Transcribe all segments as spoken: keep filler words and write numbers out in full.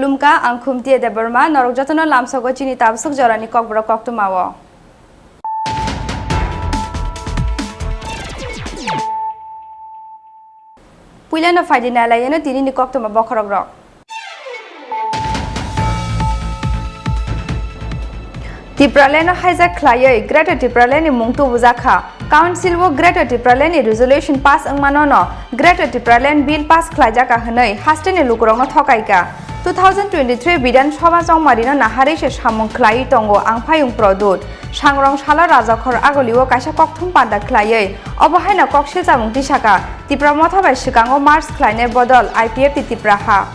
Khulumkha, ang Khumtiya Debbarma, norok jotono lamsogo chini tabswk jorani kokborok koktwmao. Puilano phaidi nailaiyano tinini koktwma bokhorokrok. Tipraland no hijack khlaiwi Greater Tipraland ni mung tubujakha. Council o Greater Tipraland ni resolution pass wngmano no Greater Tipraland Bill pass khlaijakha hwnwi hasteni lukurokno thokaikha. Two thousand twenty-three Bidhan Sabha chongmarino naharwi se samung khlaiwi tongo Angphayung Produt. Sangrong salo Rajakhor Agoli o kaisa kokthum panda khlaiwi obo haino kok silchamung tisakha, Tipra Motha bai swkango merge khlainai bodol I P F T Tipra ha.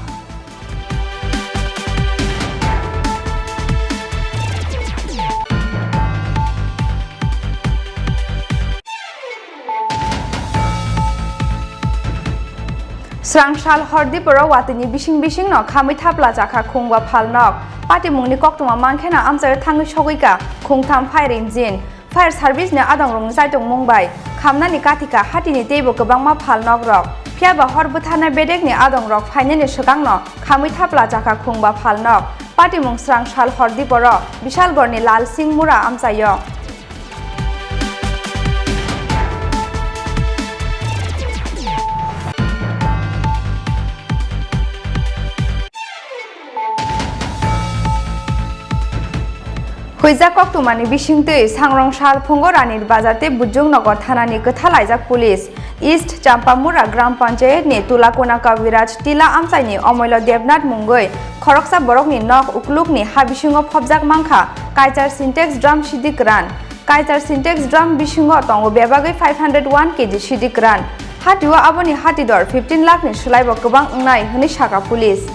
Srang sal hor diporo watwini bising bisingno khamwi thapla chakha khungba phalnok. Patimungni koktwma mankhe no amchaio thangwi sogwikha khungtham fire engine. Fire service ni adongrokni chaitongmung bai khamnani kathikha hatini teibo kwbangma phalnokrok. Phiyaba hor bwtharnai bedekni adongrok phainani swkangno khamwi thapla chakha khungba phalnok. Patimung srang sal hor diporo Bishalgorni Lal Singh Mura amchaio. Huijak koktwmani bisingtwi Sangrong sal phungo Ranir Bazar tei Bujung Nagar thanani kwtha laijak police. East Champamura Gram Panchayat ni Tulakona Kaviraj Tila amchaini Omoilo Debnath mungwi khoroksa borokni nok uklukni ha bisingo phobjak mankha Kaichar Sintex drum sidi kwran. Kaichar Sintex drum bisingo tongo bebagwi five hundred one K G sidi kwran. Hatio aboni hati dor fifteen lakh ni swlaibo kwbang wngnai hwnwi sakha police.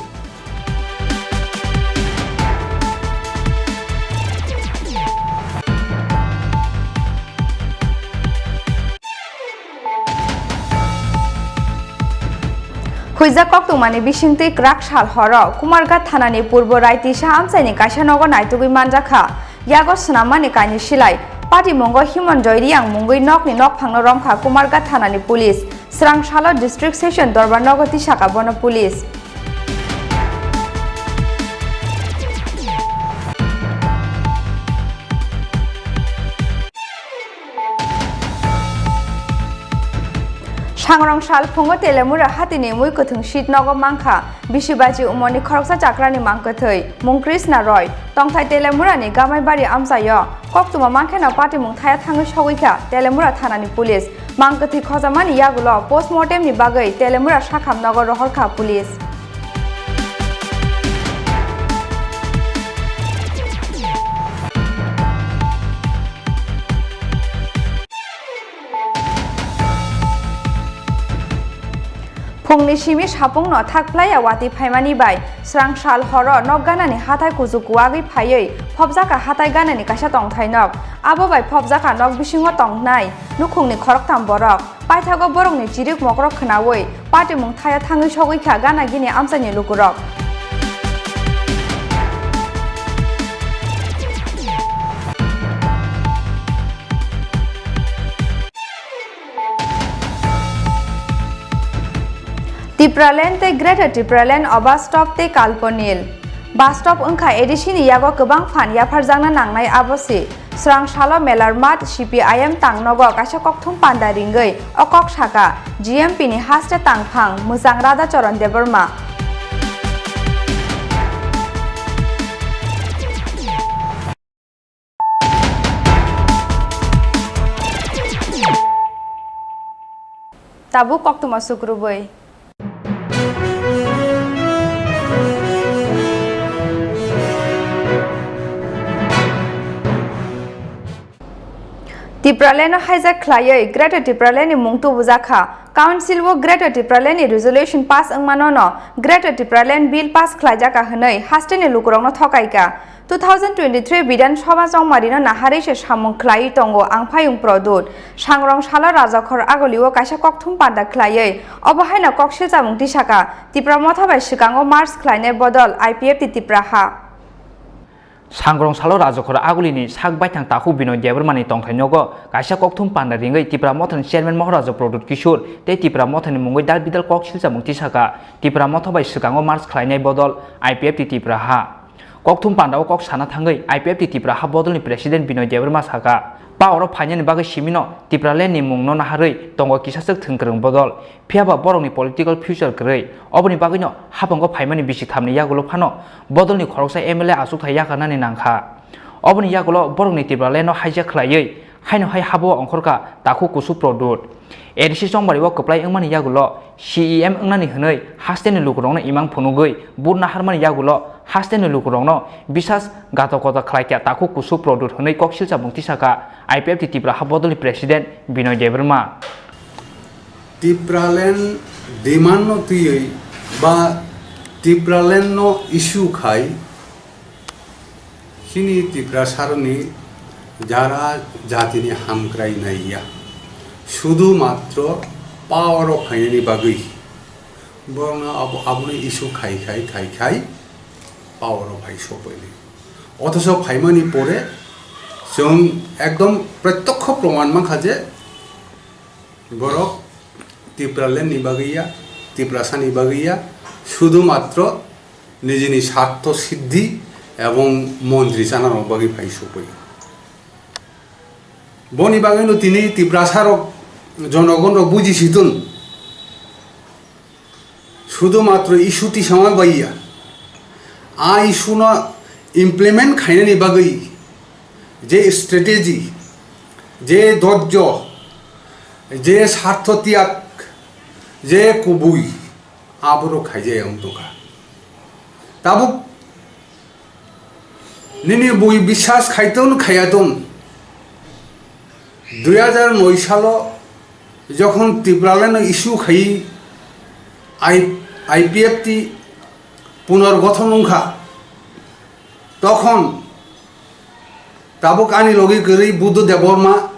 Huijak koktwmani bisingtwi kwrak sal horo Kumarghat thanani Purbo Raitisa amchaini kaisa nogo naitugwi manjakha. Yago swnammani kainwi silai. Patimungo Himon Joy Reang mungwi nokni nokphangno romkha Kumarghat thanani police. Srang salo District Session Dorbar nogo tisakha bono police. Sangrong sal phungo Telemura hatini mui kwthwng seat nogo mankha bisi baji umorni khoroksa chakrani mang kwthwi mung Krishna Roy. Tongthai Telemurani Gamaibari amchaio koktwma mankheno patimung thaya thangwi sogwikha Telemura thanani police. Mang kwthwi khojamani yagulo post mortemni bagwi Telemura sakham nogo rohorkha police. Phungni simi sapungno thak phlaiya watwi phaimani bai srang sal horo nok ganani hathai kuchuk kuwagwi phaiwi phobjakha hathai ganani kaisa tongthai nok. Abo bai phobjakha nok bisingo tongnai nukhungni khoroktham borok. Paithago borokni chirik mokrok khwnawi patimung thaya thangwi sogwi kha gana gini amchaini lukurok. Tipraland tei Greater Tipraland o bus stop tei Kalponil. Bus stop wngkha A D C ni yago kwbang phan yapharjakna nangnai abo se. Srang salo Melar Math C P I M tang nogo kaisa kokthum panda ringwi o kok saka G M P ni haste tangphang Mwchang Radha Charan Debbarma. Tabuk koktwma sukrubwi. Tipraland no hijack khlaiwi Greater Tipraland ni mung tubujakha. Council o Greater Tipraland ni resolution pass wngmano no Greater Tipraland Bill pass khlaijakha hwnwi hasteni lukurokno thokaikha. Two thousand twenty-three Bidhan Sabha chongmarino naharwi se samung khlaiwi tongo Angphayung Produt. Sangrong salo Rajakhor Agoli o kaisa kokthum panda khlaiwi obo haino kok silchamung tisakha Tipra Motha bai swkango merge khlainai bodol I P F T Tipra ha. Sangrong salo Rajakhor Agulini sak baithang takhuk Binoy Debbarmani tongthai nogo kaisa kokthum panda ringwi Tipra Mothani Chairman Moharaja Pradyut Kishore tei Tipra Mothani mungwi dal bidal kok silchamung tisaka Tipra Motha bai swkango merge khlainai bodol I P F T Tipra ha. Kokthum pandao kok sana thangwi I P F T Tipra ha bodolni President Binoy Debbarma saka, power o phainani bagwi simino Tipraland ni mungno naharwi tongo kisaswk thwngkwrwng bodol. Phiyaba borokni political future kwrwi. Oboni bagwino haphango phaimani bisithamni yagulo phano bodolni khoroksa M L A achukthai yakarnani nangkha. Oboni yagulo borokni Tipraland no hijack khlaiwi haino hai habo ongkhorkha takhuk kusu Pradyut. A D C chongbario kwplai wngmani yagulo C E M wngnani hwnwi hasteni lukurokno imang phunugwi vote naharmani yagulo hasteni lukurokno bisas gato kota khlaikha takhuk kusu Pradyut hwnwi kok silchamung tisaka I P F T Tipra ha bodolni President Binoy Debbarma. Tipraland demand no twiwi ba Tipraland no issue khai chini Tiprasarokni jara jatini hamkrai naiya. Sudu matro power o phainani bagwi borokno abo, abono issue khai khai khai khai power o phai sophaini. Othocho phaimani pore chwng ekdom protyokho proman mankha je borok Tipraland ni bagwi ya, Tiprasa ni bagwi ya, sudu matro nijini sartho siddhi ebong montri chanarok bagwi phai sophaio. Boni bagwino tini Tiprasarok jonogonrok buji siton. Sudu matro issue tisama baiya. A issue no implement khainani bagwi je strategy, je dojjo, je sartho tiyag, je kubui, aborok khaijaya wng tongkha. Tabuk nini bui biswas khaiton khayatun, dui hajar noi salo jokhon Tipraland no issue khai I-, I P F T punorgothon wngkha, tokhon tabuk ani logi kwrwi Buddha Debbarma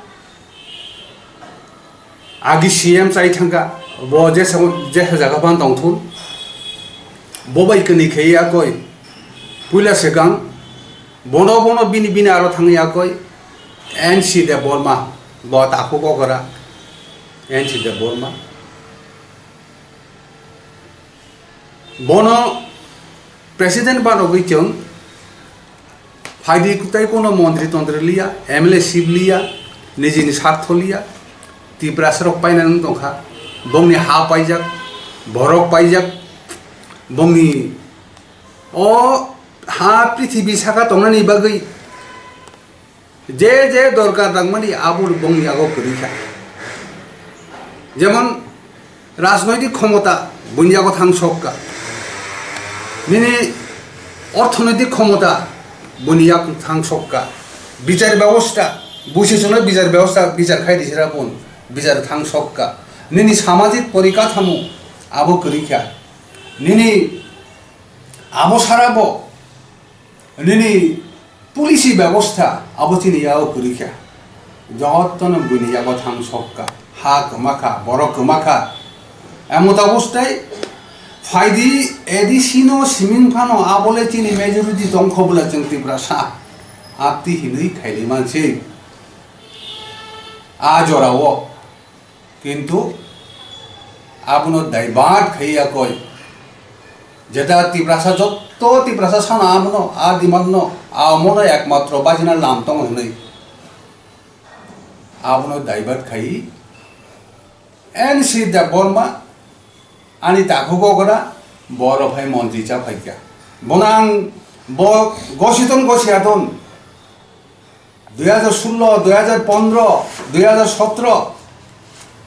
agi C M chai thangkha, bo jesa, jesa jaga phan tongthun, bo bai kwnwi khe yakoi, puila swkang, bono, bono bini, bini aro thang yakoi, N C Debbarma, bo takhuk okra, N C Debbarma. Bono president banogwi chwng phaidi tei kono montri tontri liya, M L A sip liya, nijini sartho liya, Tiprasarok painani wng tongkha, bongni ha paijak, borok paijak, bongni o ha prithibi saka tongnani bagwi je je dorkar nangmani abo bongni yago kwrwi kha. Jemon rajnoitik khomota boni yago thang sok kha. Nini orthonoitik khomota boni yago thang sok kha. Bichar bebosta, busi sono bichar bebosta, bichar khai disera bun, bichar thang sok kha. Nini samajik porikathamo abo kwrwi kha. Nini abo sara bo nini policy bebosta abo chini yago kwrwi kha. Jotono buini yago thang sok kha, ha kwma kha, borok kwma kha. Emota bostai phaidi A D C no siming phano abole chini majority tongkho bwla chwng Tiprasa. Abti hinwi khaini mansi. A jorao. Kintu abono divert khai yakoi. Jeta Tiprasa, jotto Tiprasa sana abono, a demand no, a omono ekmatro bajina lam tongo hinwi. Abono divert khai N C Debbarma, ani takhuk okra, borok hai montri cha phaikha. Bono ang bo gositon gosiaton. Dui hajar sullo, dui hajar pondro, dui hajar sotro,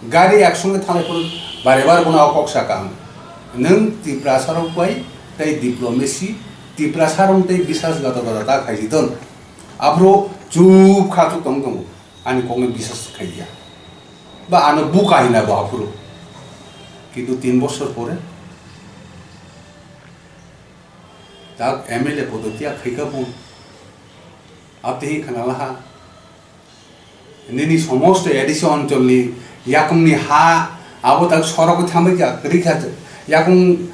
gari ek songe thanglai phuru bare bare bono o kok sakha ang. Nwng Tiprasarok bai tei diplomacy, Tiprasarok tei biswasghatokota ta khaijidon. Aphuru chup kha chuk tong tongo. Ani kokno biswas khaiya. Ba ano buka hina bo aphuru. Kintu tin bosor pore tak M L A podo tiya khaika bo. Abtwi khna laha. Nini somosto A D C oncholni yakungni ha abo tak sorok thamwi kha, kwrwi kha, yakung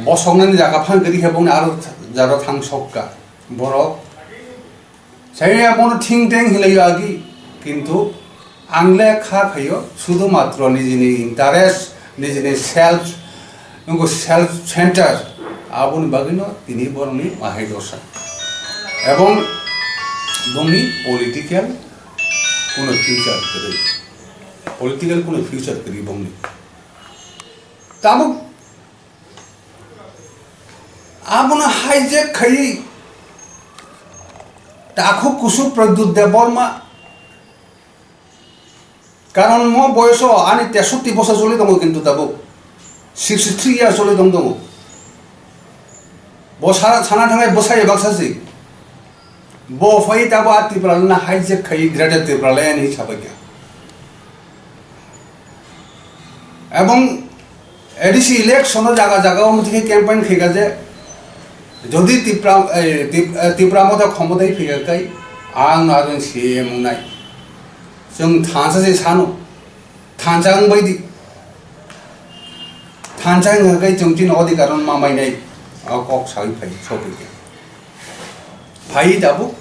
bosoknani jaga phan kwrwi kha, bongni aro jaro thang sok kha. Borok chaya bono thing teng hinlaio agi, kintu ang le kha khaio sudu matro nijini interest, nijini self, nungo self center, aboni bagwino tini borokni mahai dosa. Ebong bongni political kuno future kwrwi, political kuno future kwrwi bongni. Tabuk abono hijack khaiwi takhuk kusuk Pradyut Debbarma, karon mo boyoso ani tesotti bosor choli tongo, kintu tabuk sixty three years choli tong tongo. Bo sa-, sana thangnai bwsai baksa se. Bo phai tabuk a Tipraland no hijack khaiwi Greater Tipraland hinwi sabaikha. Ebong A D C election o jaga jaga o mothe campaign khaikha je, jodi Tipra, eh, Tip-, eh, Tipra Motha khomotai phaiya kai, ang no aroni C M wngnai. Chwng thansa se sano, thansa wngbai di. Thansa wngkha kai chwng chini odhikar no ma mainai, o kok sawi phai, sophaikha. Phai tabuk.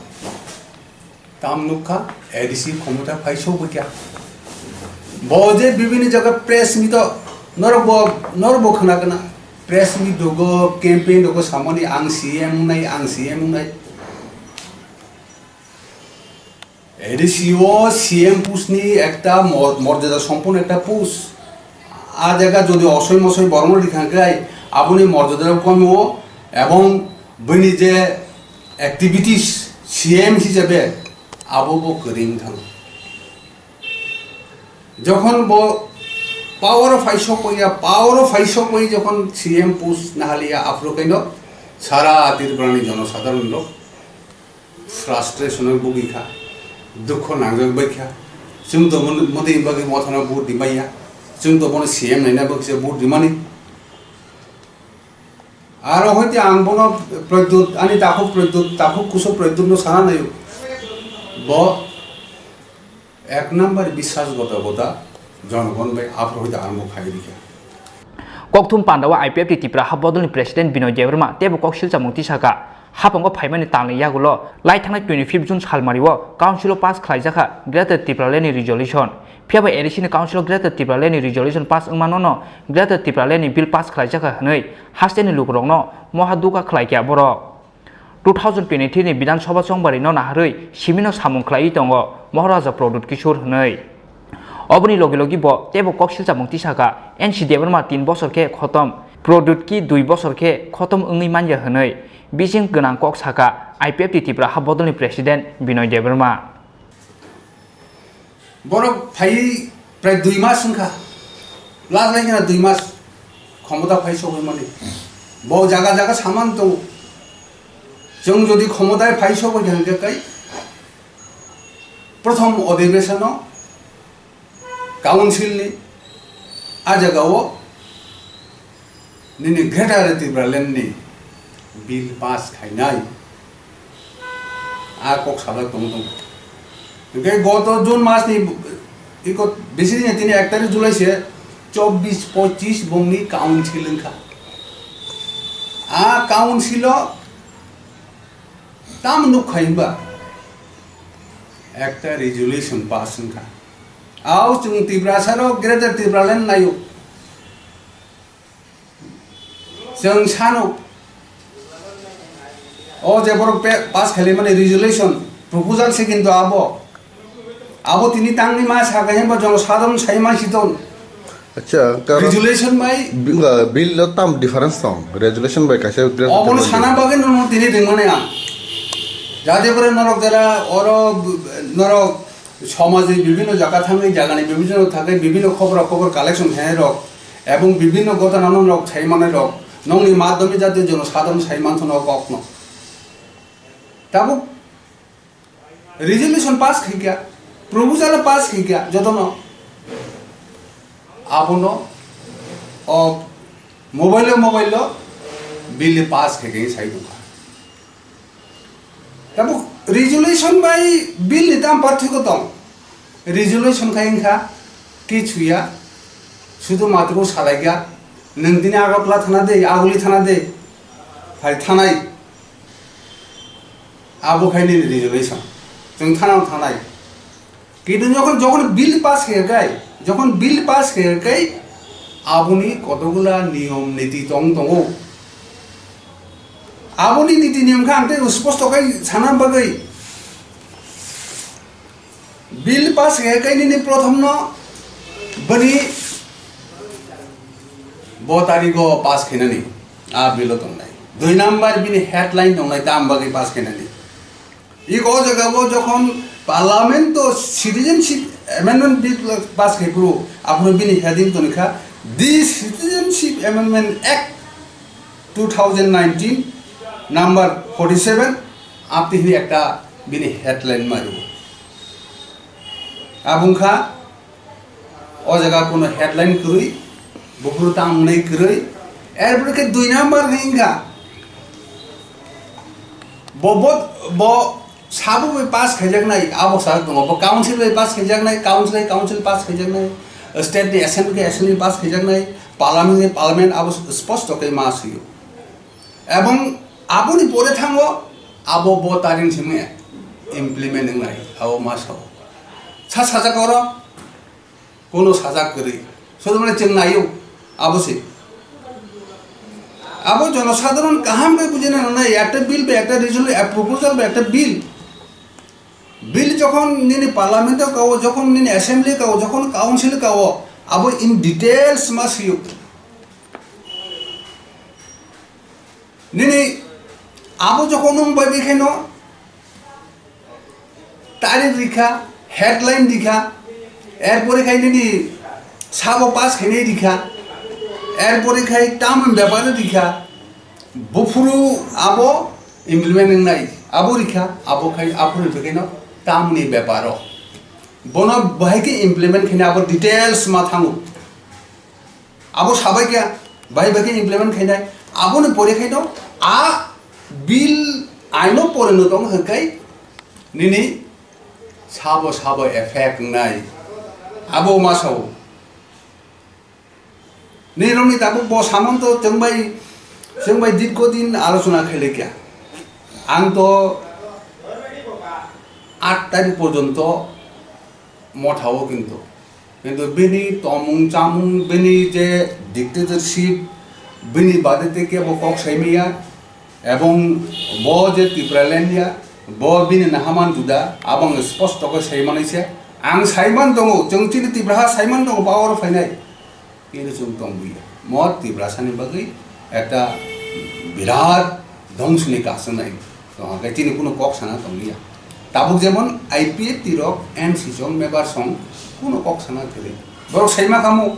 Tam nukha, A D C khomota phai sokbaikha. Bo je bibini jaga press meet o norok bo, norok bo khna kana. Press meet rogo, campaign rogo samani ang C M wngnai, ang C M wngnai. A D C o C M post ni ekta mor-, morjada sompunno ekta post. A jaga jodi osoi mosoi borokno rikha khe aboni morjada komo ebong bini je activities C M hisabe abo bo kwrwi wng thango. Jokhon bo power o phai sokya, power o phai sokya jokhon C M post nahaliya aphuru kaino sara Tripura ni jonosadharon rok frustration o bugwi kha, dukho nangjak bai kha. Chwng to mon-, modi bagwi mothano vote rimaiya, chwng to bono C M naina bagwi se vote rimani. Aro hoite ang bono Pradyut, ani takhuk Pradyut, takhuk kusu Pradyut no sana naio. Bo ek number biswas gota gota jonogon bai aphuru hoite ang bo khai rikha. Kokthum pandao I P F T Tipra Hap Bodolni President Binoy Debbarma teibo kok silchamung tisaka. Hapango phaimani talni yagulo lai thangnai twenty fifth June salmario Council o pass khlaijakha Greater Tipraland ni resolution. Phiyaba A D C ni Council o Greater Tipraland ni resolution pass wngmano no Greater Tipraland ni bill pass khlaijakha hwnwi hasteni lukurokno moha duka khlaikha borok. Two thousand twenty-three ni Bidhan Sabha chongbarino naharwi simino samung khlaiwi tongo Maharaja Pradyut Kishore hwnwi. Oboni logi logi bo teibo kok silchamung tisaka, N C Debbarma tin bosor khe khotom, Pradyut ki dui bosor khe khotom wngwi manya hwnwi bising gwnang kok saka I P F T Tipra Hap Bodolni President Binoy Debbarma. Borok phaiwi prai dui mas wngkha, last line kheno dui mas khomota phai sogwi mani. Bo jaga jaga saman tongo. Chwng jodi khomota phai sogwi kha hwnkhe kai prothom odhibeshano Council ni a jagao nini Greater Tipraland ni bill pass khainai, a kok salai tong tong. Hingke goto June mas ni iko bisi din tini ek tarik July se chobbish pochish bongni council wngkha. A council o tam nuk khai ba ekta resolution pass wngkha. Ao chwng Tiprasa rok Greater Tipraland naio. Chwng sano, o je borok pe-, pass khaimani resolution, proposal se kintu abo. Abo tini tangni ma sa khe hemba jono sadharon sai ma si ton. Acha, karon resolution bai bi-, uh, bill lo tam difference tong. Resolution bai kaisa bill obono sana bagwi no tini ringmani ang. Jate pore norok jara oro norok Somaje bibhinno jaga thangwi, jagani bibhinno thangwi, bibhinno khobor khobor collection khainai rok ebong bibhinno gotana no rok sai manai rok nokni madhyome jatiyo jono sadharon sai manthono kokno. Tabuk resolution pass khaikha, proposal pass khaikha jotono abono o mobile o mobile o bill pass khaikha sai tongkha. Tabuk resolution bai bill ni tam parthoko tong. Resolution khai wngkha kichuya, sudu matro salaikha, nwng tini Agartala thana de, Aguli thana de, phai thanai. Abo khai nini resolution. Chwng thanao thanai. Kintu jokhon, jokhon bill pass khe kai, jokhon bill pass khe kai, aboni kotogula niyom niti tong tongo. Aboni niti niyom khe ang tei sposto khai sana bagwi. Bill pass khe kai nini prothom no bini bo tarigo pass khenani, a bill o tongnai. Dui number bini headline tongnai, tam bagwi pass khenani. Iko o jaga o jokhon parliament o citizenship amendment bill pass khai phuru, aphuru bini heading toni kha, "The Citizenship Amendment Act two thousand nineteen number forty seven," apni hini ekta bini headline mario. Abung kha, o jaga kuno headline kwrwi, buphuru tang wngnai kwrwi, erpore khe dui number hwnkha. Bo, bo, bo sabo bai pass khaijaknai, abo sa tongo. Bo council bai pass khaijaknai, council bai council pass khaijaknai, state ni assembly khe assembly pass khaijaknai, parliament ni parliament abo sposto khe ma sio. Ebong aboni pore thango, abo bo taring simi implement wngnai, abo ma sao. Sa sajak oro, kono sajak kwrwi. Sodrumani chwng naio, abo se. Abo jonosadharon kaham khe bujina nangnai, ekta bill ba ekta resolution, a proposal ba ekta bill. Bill jokhon nini parliament o kao, jokhon nini assembly kao, jokhon council kao, abo in details ma sio. Nini abo jokhon nwng bai bai khaino tarik rikha, headline rikha, erpore khai nini sabo pass khainai rikha, erpore khai tamoni bepar rikha, buphuru abo implement wngnai abo rikha, abo khai aphuru rikha khaino tamoni beparo. Bono bahai khe implement khainai abo details ma thango. Abo sabai khe, bai bai khe implement khainai. Aboni pore khaino a bill aino pore no tong hwnkhe nini sabo sabo effect wngnai. Abo ma sao. Nini rokni tabuk bo samanto chwng bai, chwng bai dirgho din alochona khailai kha. Ang to aat tarik porjonto mothao kintu. Kintu bini tomung chamung, bini je dictatorship, bini bade tei kebo kok saimaya, ebong bo je Tipraland ya, bo bini nahaman juda, abong sposto khe saimanai se. Ang saiman tongo, chwng chini Tipraha saiman tongo, power phainai. Kintu chwng tongbuya. Mo Tiprasani bagwi ekta birat dhongsoni kasonai tongkha, chini kuno kok sana tongliya. Tabuk jemon I P F T rok M C song, member song kuno kok sana kwrwi. Borok saima kamo,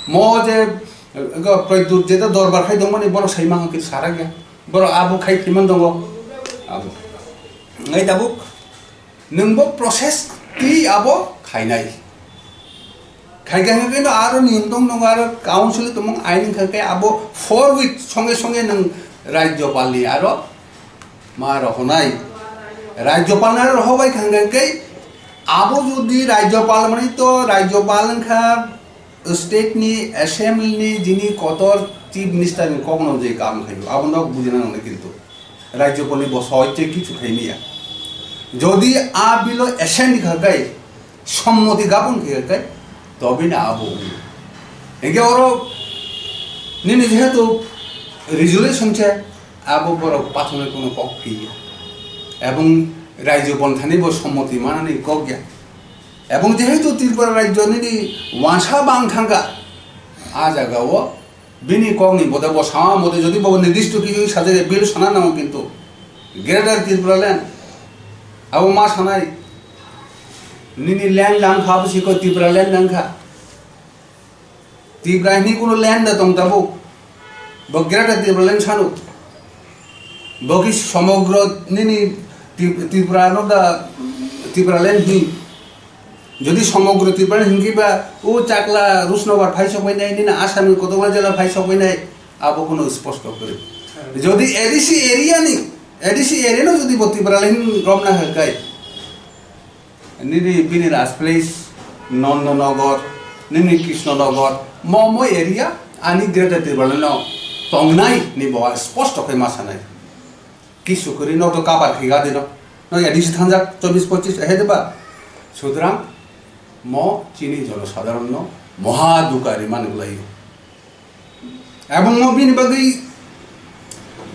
mo je, eh, Pradyut jeta dorbar khai tongmani borok saima khe sarakya. Borok abo khai phiman tongo. Abo. Ngai tabuk Nwng bo process twi abo khainai. Khaikha hwnkhe no aro niyom tong tongo, aro council tongmung ain wngkha khe abo four week songe songe nwng rajyopal ni aro ma rohonai. Rajyopal ni aro rohobai kha hwnkhe abo jodi rajyopal mani to rajyopal wngkha state ni assembly ni jini kotor chief minister ni kokno je kam khaio, abono bujina nangnai kintu. Rajyopal ni bo sohoj se kichu khaimaya. Jodi a bill o assent kha kai, sommoti gabon kha kai, tobini abo wngo. Hingke oro nini jehetu resolution se abo borok pathorni kono kok phiya. Ebong rajyopal thani bo sommoti manani kok ya. Ebong jehetu Tripura rajyo nini wansa bang thangkha, a jaga o bini kokni boda bo sama mode jodi bo nirdisto kisu sajak bill sana nango kintu Greater Tripura Land abo ma sanai nini land lang kha abo siko Tripura Land lang kha. Tripura hini kuno land da tong tabuk. Bo Greater Tripura Land sano. Bo ki somogro nini Tri-, Tripura no da Tripura Land hi. Jodi somogro Tripura Land hingke ba o Chakla Rusnabar phai sok bai nai, nini Assam ni kotokma jela phai sok bai nai, abo kuno sposto kwrwi. Jodi A D C area ni, A D C area no jodi bo Tripura Land romna hai kai. Nini bini Rajplesh, Nandanagar, nini Krishnanagar, mo mo area ani Greater Tipraland no tongnai ni bo sposto khe ma sanai. Kisu kwrwi no to cover khe ga dino. No A D C thangjak chobbish pochish ahe de ba. Sutrang mo chini jonosadharon no moha duka rimani glai. Ebong mo bini bagwi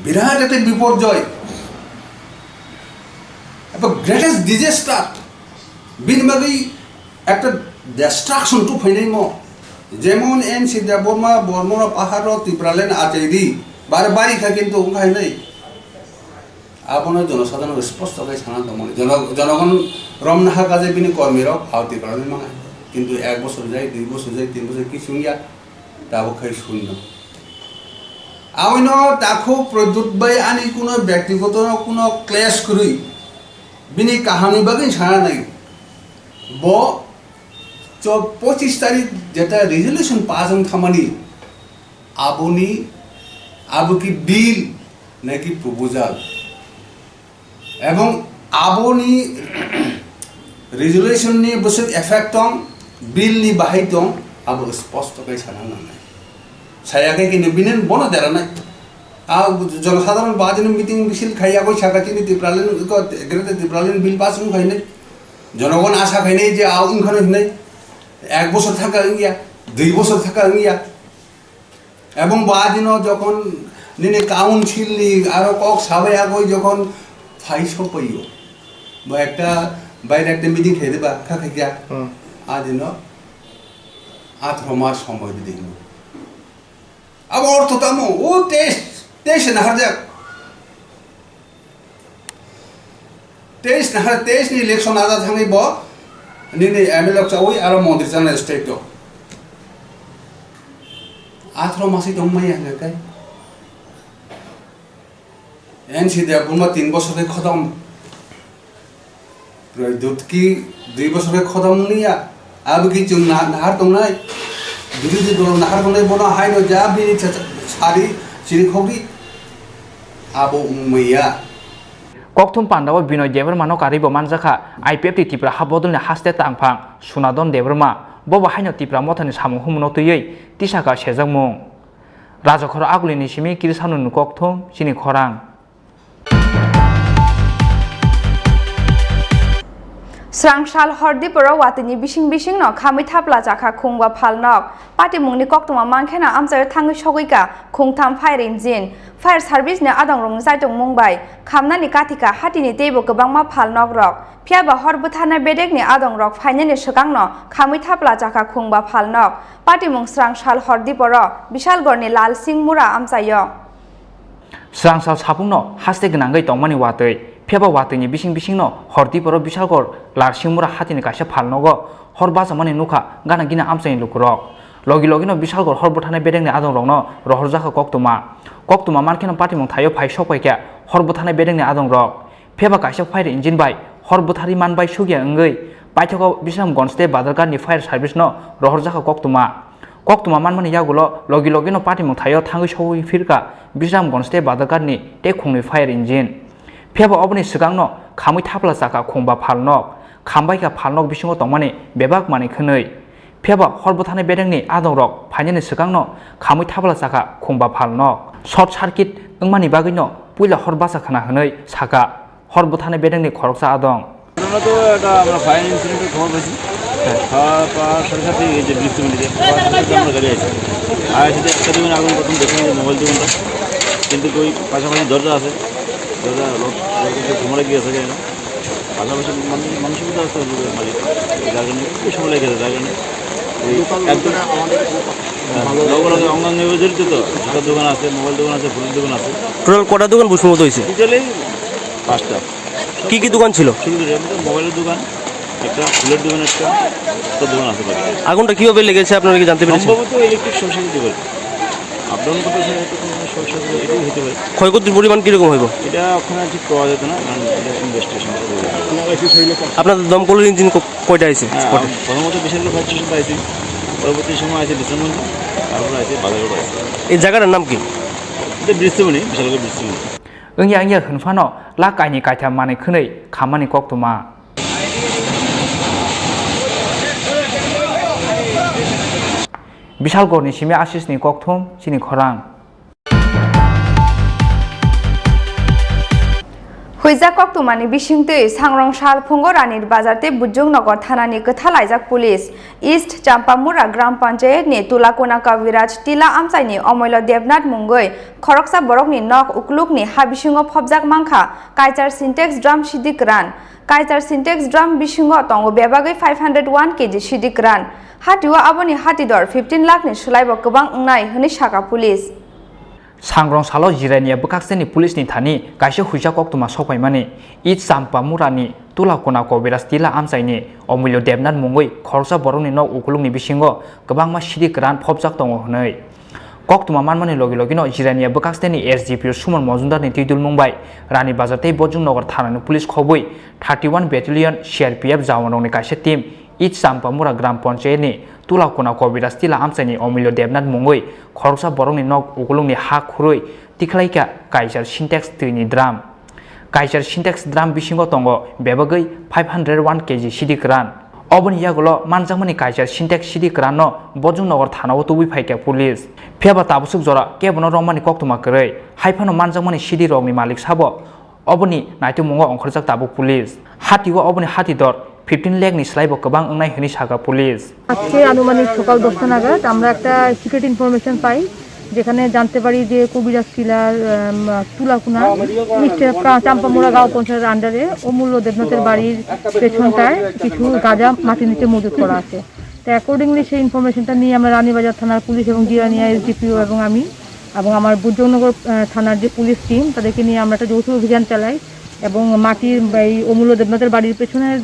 birat ekta biporjoy, eba greatest disaster, bini bagwi ekta destruction tu phainai mo. Jemon N C Debbarma, Bormora paharo, Tipraland achaidi, bare bari kha kintu wng khainai. Abono jonosadharon sposto khe sana tongmani. Jono-, jonogon romna ha kaje bini kormirok phal Tipraland mangai. Kintu ek bosor jai, dui bosor jai, tin bosor kichung ya. Tabuk khai shunyo. Abono takhuk Pradyut bai ani kuno byaktigoto kuno clash kwrwi. Bini kahamni bagwi sana nai. Bo cho pochish tarik jeta resolution pass wng thamani. Aboni, abo ki bill naki proposal. Ebong aboni resolution ni bwswk effect tong, bill ni bahai tong, abo sposto khe sana nangnai. Saya khe kintu bini bono deranai. A jonosadharon badini meeting misil khai yagoi saka chini Tipraland ko Greater Tipraland bill pass wng khainai. Jonogon asa khainai je a wng khano hinai. Ek bosor thaka wngya, dui bosor thaka wngya. Ebong bo adino jokhon nini council ni aro kok sabai agoi jokhon phai sopaiyo. Bo ekta baire ekta meeting khe diba, kha khaikya. Hmm. Adino athro mas somoy di dino. Abo ortho tamo, o test, test na harjak. Teis na, teis ni election ada thangwi bo nini M L A chawi aro montri chana state o. Athro masi tong maya hwnga kai. N C Debbarma tin bosor khe khotom. Pradyut ki dui bosor khe khotom wngya. Abo ki chwng na-, nahar tongnai, birodhi dol nahar tongnai, bono haino ja bini cha-, cha-, sari chirikhokdi, abo wngmaya. Kokthum pandao Binoy Debbarmano karwi bo manjakha I P F T Tripura ha bodolni haste tangphang Sunadon Debbarma, bobo haino Tipra mothani samung humungno twiwi tisaka sejakmung. Rajakhor agulini simi kirisano ni kokthum chini khorang. Srangsal hor diporo watwini bising bisingno khamwi thapla chakha khungba phalnok. Patimungni koktwma mankheno amchaio thangwi sogwikha khungtham fire engine. Fire service ni adongrokni chaitongmung bai khamnani kathikha hatini teibo kwbangma phalnokrok. Phiyaba hor bwtharnai bedekni adongrok phainani swkangno khamwi thapla chakha khungba phalnok. Patimung srangsal hor diporo Bishalgorni Lalsing Mura amchaio. Srangsal sapungno haste gwnangwi tongmani watwi, phiyaba watwini bising bisingno hor diporo Bishalgor Lalsing Mura hatini kaisa phalnogo hor bachamani nukha gana gini amchaini lukurok. Logi logino Bishalgor hor bwtharnai bedekni adongrokno rohorjakha koktwma. Koktwma mankheno patimung thaio phai sokpaikha hor bwtharnai bedekni adongrok. Phiyaba kaisa fire engine bai hor bwtharwi manbai sukya wngwi paithago Bisramganj tei Badharghat ni fire service no rohorjakha koktwma. Koktwma manmani yagulo logi logino patimung thaio thangwi sogwi phirkha Bisramganj tei Badharghat ni tei khungni fire engine. Phiyaba oboni swkangno khamwi thapla chakha khungba phalnok, khambaikha phalnok bisingo tongmani bebak manwi khwnwi. Phiyaba hor bwtharnai bedekni adongrok phainani swkangno khamwi thapla chakha khungba phalnok. Short circuit wngmani bagwino puila hor bacha khna hwnwi sakha hor bwtharnai bedekni khoroksa adong. ঘটনা তো এটা আমরা ফায়ার ইনসিডেন্টের খবর পাইছি। হ্যাঁ। খাওয়া পাওয়ার সাথে সাথে এই যে বৃষ্টি মিলিয়ে খাওয়া সাথে সাথে আমরা গাড়ি আইছি। আর এসে একটা দোকানে আগুন প্রথম দেখলাম যে মোবাইল দোকানটা, কিন্তু ওই পাশাপাশি দরজা আছে, দরজা লক, লক ধুমা লাগিয়ে আছে কেন। পাশাপাশি মানুষ, মানুষের মধ্যে আছে ওই মালিক, যার কারণে একটু সময় লেগে গেছে, যার কারণে এই দোকান একদম, আমাদের খুব হ্যাঁ, ভালো লগে লগে অঙ্গাঙ্গি জড়িত তো, জুতার দোকান আছে, মোবাইল দোকান আছে, ফুলের দোকান আছে। টোটাল কটা দোকান ভস্মীভূত হয়েছে? টোটালি পাঁচটা। কি কি দোকান ছিল? ছোট ছোট, এমনি তো মোবাইলের দোকান, একটা ফুলের দোকান, একটা জুতার দোকান আছে কয়েকটা। আগুনটা কিভাবে লেগেছে আপনারা কি জানতে পেরেছেন? সম্ভবত ইলেকট্রিক শর্ট সার্কিট হতে পারে। আপ ডাউন করতে হয়তো কোনো শর্ট সার্কিট এটাই হতে পারে। ক্ষয়ক্ষতির পরিমাণ কিরকম হইব? এটা ওখানে ঠিক পাওয়া যেত না, কারণ এটা ইনভেস্টিগেশন। আপনাদের দমকলের ইঞ্জিন ক-, কয়টা আছে? হ্যাঁ, প্রথমত বিশালগড় ফায়ার স্টেশন পাইছি, পরবর্তী সময় আছে বিশ্রামগঞ্জ, তারপরে আছে বাজারগড় আছে। এই জায়গাটার নাম কি? এটা বৃষ্টিমণি, বিশালগড় Brishtimoni. Wngya wngya hwnphano la kaini kaitham manwi khwnwi khammani koktwma. Bishalgorni simi Ashisni kokthum chini khorang. Huijak koktwmani bisingtwi sangrong sal phungo Ranir Bazar tei Bujung Nagar thanani kwtha laijak police. East Champamura Gram Panchayat ni Tulakuna Kaviraj Tila amchaini Omoilo Debnath mungwi khoroksa borokni nok ukulukni ha bisingo phobjak mankha kaichar Sintex drum sidi kwran. Kaichar Sintex drum bisingo tongo bebagwi five hundred one K G sidi kwran. Hatio aboni hati dor fifteen lakh ni swlaibo kwbang wngnai hwnwi saka police. Sangrong salo Jirania bwkhakseni police ni thani kaisa huijak koktwma sokphaimani. East Champamurani Tulakuna Kaviraj Tila amchaini Omulyo Debnath mungwi khoroksa borokni nok ukulukni bisingo kwbangma sidi kwran phobjak tongo hwnwi. Koktwma manmani logi logino Jirania bwkhakseni S D P O Suman Mojumdarni twidulmung bai Rani Bazar tei Bojong Nagar thanani police khobwi thirty one Battalion C R P F jawanrokni kaisa team East Champamura Gram Panchayatni Tulakuna Kaviraj Tila amchaini Omulyo Debnath mungwi khoroksa borokni nok ukulukni ha khurwi tikhlaikha kaichar Sintex twini drum. Kaichar Sintex drum bisingo tongo bebagwi five hundred one K G sidi kwran. Oboni yagulo manjakmani kaichar Sintex sidi kwranno Bojong Nagar thanao tubui phaikha police. Phiyaba tabuk swk jora kebono romani koktwma kwrwi. Haiphano manjakmani sidi rokni malik sabo oboni naitugmungo ongkhorjak tabuk police. Hatio oboni hati dor fifteen lakh ni swlaibo kwbang wngnai hwnwi saka police. আজকে আনুমানিক সকাল দশটা নাগাদ আমরা একটা secret information পাই, যেখানে জানতে পারি যে কবিরাজ টিলার, আম, তুলাকুনা, ইস্ট চা-, চাম্পামুড়া গাঁও পঞ্চায়েতের আন্ডারে অমূল্য দেবনাথের বাড়ির পেছনটায় কিছু গাঁজা মাটির নিচে মজুত করা আছে। তো অ্যাকর্ডিংলি সেই ইনফরমেশনটা নিয়ে আমরা রানীবাজার থানার পুলিশ এবং জিরানিয়া এসডিপিও এবং আমি এবং আমার বুজনগর, আহ, থানার যে পুলিশ টিম, তাদেরকে নিয়ে আমরা একটা যৌথ অভিযান চালাই এবং মাটির, এই অমূল্য দেবনাথের বাড়ির পেছনের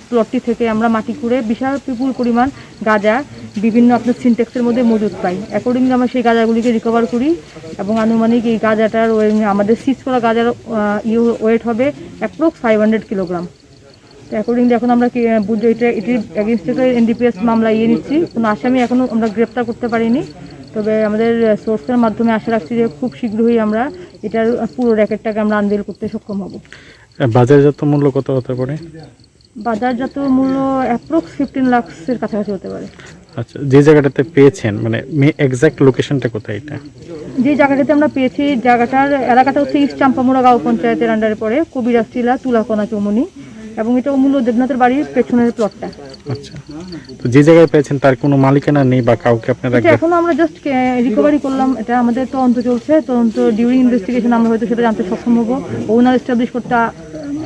প্লটটি থেকে আমরা মাটি খুঁড়ে বিশাল বিপুল পরিমাণ গাঁজা বিভিন্ন আপনার সিনটেক্সের মধ্যে মজুত পাই। অ্যাকর্ডিংলি আমরা সেই গাঁজাগুলিকে রিকভার করি এবং আনুমানিক এই গাঁজাটার ওই আমাদের সিজ করা গাঁজার, আহ, ইয়ে ওয়েট হবে অ্যাপ্রক্স ফাইভ হান্ড্রেড কিলোগ্রাম। তো অ্যাকর্ডিংলি এখন আমরা কি, আহ, বুঝ-, এটা, এটির এগেইনস্টে তো এনডিপিএস মামলা ইয়ে নিচ্ছি, কোনো আসামি এখনো আমরা গ্রেপ্তার করতে পারিনি। তবে আমাদের, আহ, সোর্সের মাধ্যমে আশা রাখছি যে খুব শীঘ্রই আমরা এটার পুরো র্যাকেটটাকে আমরা আনভেল করতে সক্ষম হব। এ, বাজারজাত মূল্য কত হতে পারে? বাজারজাত মূল্য অ্যাপ্রক্স ফিফটিন লাখসের কাছাকাছি হতে পারে। আচ্ছা, যে জায়গাটাতে পেয়েছেন, মানে, মে-, এক্সাক্ট লোকেশনটা কোথায় এটা? যে জায়গাটাতে আমরা পেয়েছি, জায়গাটার এলাকাটা হচ্ছে ইস্ট চাম্পামুড়া গাঁও পঞ্চায়েতের আন্ডারে পড়ে, কবিরাজ টিলা, তুলাকোনা চৌমুহনী, এবং এটা অমূল্য দেবনাথের বাড়ির পেছনের প্লটটা। আচ্ছা, তো যে জায়গায় পেয়েছেন, তার কোনো মালিকানা নেই বা কাউকে আপনারা এটা গ্রেফ- এখনো আমরা জাস্ট কে-, রিকভারি করলাম, এটা আমাদের তদন্ত চলছে, তদন্ত ডিউরিং ইনভেস্টিগেশন আমরা হয়তো সেটা জানতে সক্ষম হব, ওনার এস্টাবলিশ করতে আ-,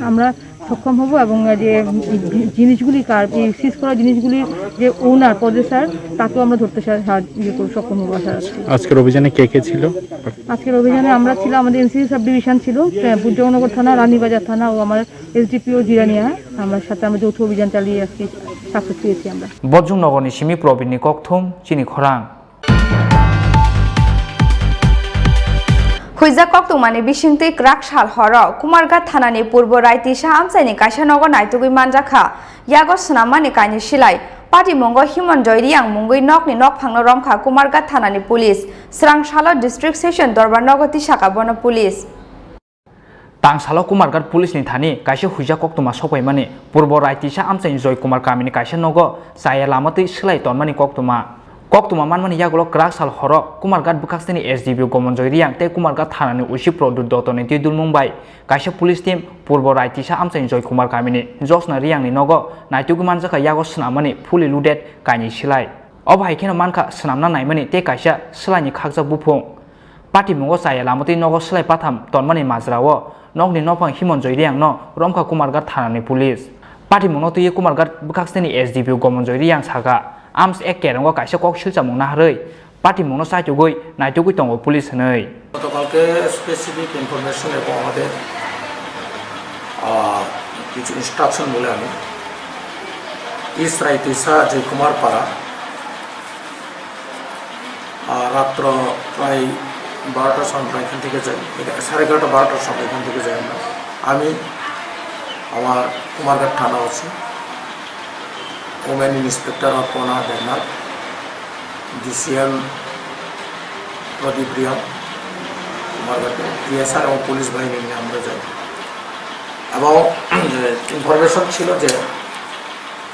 আমরা সক্ষম হব এবং যে জি-, জিনিসগুলি কার, এই সিজ করা জিনিসগুলির যে ওনার, পজেসার, তাকেও আমরা ধরতে সা-, সাহায্য, ইয়ে করব, সক্ষম হব আশা রাখছি। আজকের অভিযানে কে কে ছিল? আজকের অভিযানে আমরা ছিলাম, আমাদের এনসিসি সাব ডিভিশন ছিল, আহ, বুদ্ধগণনগর থানা, রানীবাজার থানা ও আমার এসডিপিও জিরানিয়া, আমরা সাথে আমরা যৌথ অভিযান চালিয়ে আজকে সাকসেস পেয়েছি আমরা। Bojong Nagarni simi Probinni kokthum chini khorang. Huijak koktwmani bisingtwi kwrak sal horo Kumarghat thanani Purbo Raitisa amchaini kaisa nogo naitugwi manjakha, yago swnammani kainwi silai. Patimungo Himon Joy Reang mungwi nokni nokphangno romkha Kumarghat thanani police. Swrang salo district session dorbar nogo tisaka bono police. Tangsalo Kumarghat police ni thani kaisa huijak koktwma sokpaimani, Purbo Raitisa amchaini Joy Kumar kamini kaisa nogo chaya lama twi swlai tonmani koktwma. Koktwma manmani yagulo kwrak sal horo Kumarghat bwkhaksini S D P O Gomonjoy Reang tei Kumarghat thanani O C Produt Dotto ni twi dulmung bai kaisa police team Purbo Raitisa amchaini Joy Kumar kamini Josna Reang ni nogo naitugwi manjakha, yago swnammani fully loaded kainwi swlai. Obo hai kheno mankha swnamna naimani tei kaisa swlaini khakjak buphung. Patimungo chaya lama twi nogo swlai patham tonmani majrao nokni nophang Himon Joy Reang no romkha Kumarghat thanani police. Patimungno twiwi Kumarghat bwkhaksini S D P O Gomonjoy Reang sakha, arms a kerongo kaisa kok silchamung naharwi patimungno chaitugwi naitugwi tongo police hwnwi. গতকালকে specific information এবং আমাদের, আহ, কিছু ইনস্ট্রাকশন বলে আমি ইসরাই তিসা জয়কুমার পাড়া, আহ, রাত্র প্রায় বারোটার সময় আমরা এখান থেকে যাই, এখা-, সাড়ে এগারোটা বারোটার সময় এখান থেকে যাই আমরা। আমি, আমার কুমারঘাট থানা আছে, ওমেন ইন্সপেক্টর অর্পণা দেবনাথ, ডিসিএম প্রদীপ রিয়াং, কুমারঘাটে পিএসআর এবং পুলিশ বাহিনী নিয়ে আমরা যাই। এবং ইনফরমেশন ছিল যে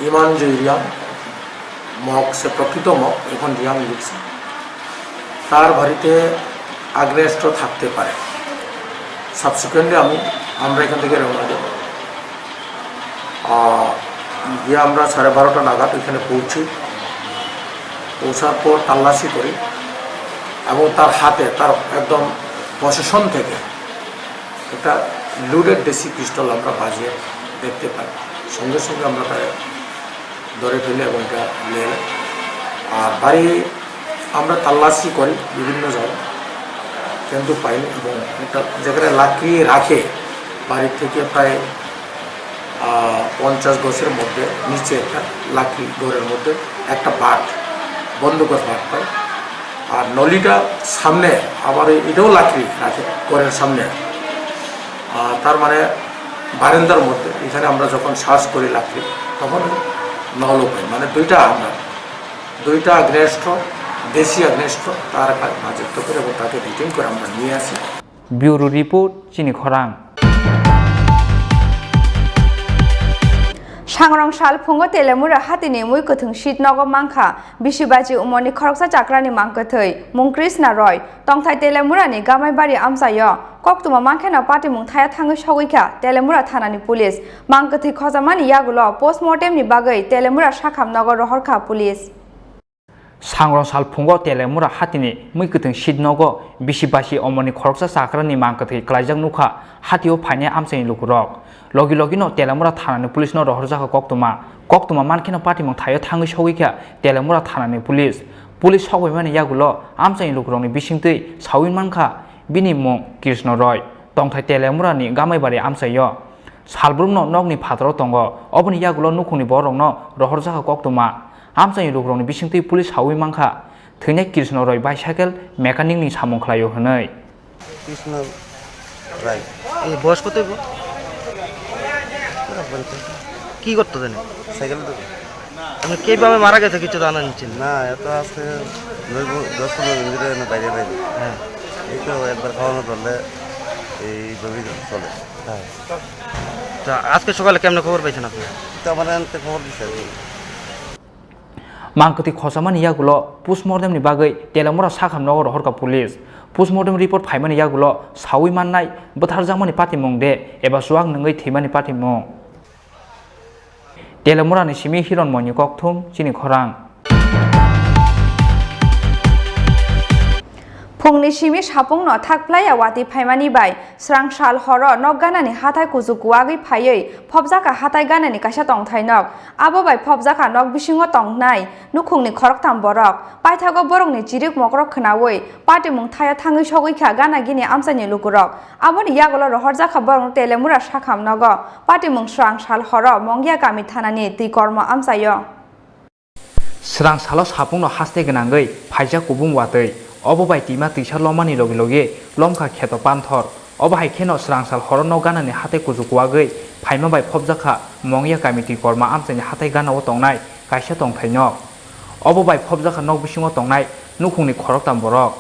ইমান জয় রিয়াং মগ, সে প্রকৃত মগ, এখন রিয়াং লিখছে, তার বাড়িতে আগ্নেয়াস্ত্র থাকতে পারে। সাবসিকুয়েন্টলি আমি আমরা এখান থেকে রওনা দিই। আহ, গিয়ে আমরা সাড়ে বারোটা নাগাদ এখানে পৌঁছি। পৌঁছার পর তল্লাশি করি এবং তার হাতে, তার একদম পসেশন থেকে একটা লোডেড দেশি পিস্তল আমরা বাজিয়ে দেখতে পাই। সঙ্গে সঙ্গে আমরা তাকে ধরে ফেলি এবং এটা নিয়ে এলাম। আর বাড়ি আমরা তল্লাশি করি বিভিন্ন জায়গায়, কিন্তু পাইনি। এবং একটা যেখানে লাকড়ি রাখে, বাড়ি থেকে প্রায়, আহ, পঞ্চাশ গজের মধ্যে নিচে একটা লাকড়ি ঘরের মধ্যে একটা বাট, বন্দুকের বাট পাই। আর নলিটা সামনে, আবার এই, এটাও লাকড়ি রাখে ঘরের সামনে। আহ, তার মানে বারান্দার মধ্যে, এখানে আমরা যখন সার্চ করি লাকড়ি, তখন নল পাই, মানে দুইটা আমরা, দুইটা আগ্নেয়াস্ত্র, দেশি আগ্নেয়াস্ত্র তার কা-, বাজেয়াপ্ত করে এবং তাকে ডিটেইন করে আমরা নিয়ে আসি। Bureau report, Chini Khorang. Sangrong sal phungo Telemura hatini mui kwthwng seat nogo mankha bisi baji umorni khoroksa chakrani mangkwthwi mung Krishna Roy, tongthai Telemurani Gamaibari amchaio. Koktwma mankheno patimung thaya thangwi sogwi kha Telemura thanani police. Mangkwthwi khojamani yagulo postmortemni bagwi Telemura sakham nogo rohorkha police. Sangrong sal phungo Telemura hatini mui kwthwng seat nogo bisi basi omorni khoroksa chakrani mangkwthwi kwlaijak nukha, hatio phainai amchaini lukurok. Logi logino Telemura thanani police no rohorjakha koktwma. Koktwma mankheno patimung thaio thangwi sogwi kha Telemura thanani police. Police sogwi mani yagulo amchaini lukurokni bisingtwi sawi mankha bini mung Krishna Roy, tongthai Telemurani Gamaibari amchaio. Salbrumno nokni phataro tongo, oboni yagulo nukhungni borokno rohorjakha koktwma. Amchaini lukurokni bisingtwi police sawi mankha, thwinai Krishna Roy bicycle mechanic ni samung khlaio hwnwi. Krishna রায়। এই বয়স কত হইব? কি করতো জানি? সাইকেল তো। মানে কিভাবে মারা গেছে কিছু জানা যাচ্ছে না? না, এত আজকে নয় ব-, দশ পনেরো দিন ধরে এনে বাইরে বাইরে। হ্যাঁ। এই তো একবার খাওয়ানো ধরলে এইভাবেই চলে। হ্যাঁ। তা আজকে সকালে কেমনে খবর পাইছেন আপনি? তো আমার আনতে খবর দিছে আর কি। Mangkwthwi khochamani yagulo postmortemni bagwi Telemura sakham nogo rohorkha police. Postmortem report phaimani yagulo sawi mannai bwtharjakmani patimung de eba chuak nwngwi thwimani patimung. Telemurani simi Hiron Moini kokthum, Chini Khorang. Phungni simi sapungno thak phlaiya watwi phaimani bai srang sal horo nok ganani hathai kuchuk kuwagwi phaiwi phobjakha hathai ganani kaisa tongthai nok. Abo bai phobjakha nok bisingo tongnai nukhungni khoroktham borok. Paithago borokni chirik mokrok khwnawi patimung thaio thangwi sogwi kha gana gini amchaini lukurok. Aboni yagulo rohorjakha borokno Telemura sakham nogo. Patimung srang sal horo Mongya kami thanani twi kormo amchaio. Srang salo sapungno haste gwnangwi phaijak kubung watwi. Obo bai twima twisa lomani logi logi lomkha kheto panthor. Obo hai kheno srang sal horo nok ganani hathai kuchuk kuwagwi phaima bai phobjakha Mongya kami twi korma amchaini hathai ganao tongnai kaisa tongthai nok. Obo bai phobjakha nok bisingo tongnai nukhungni khoroktham borok.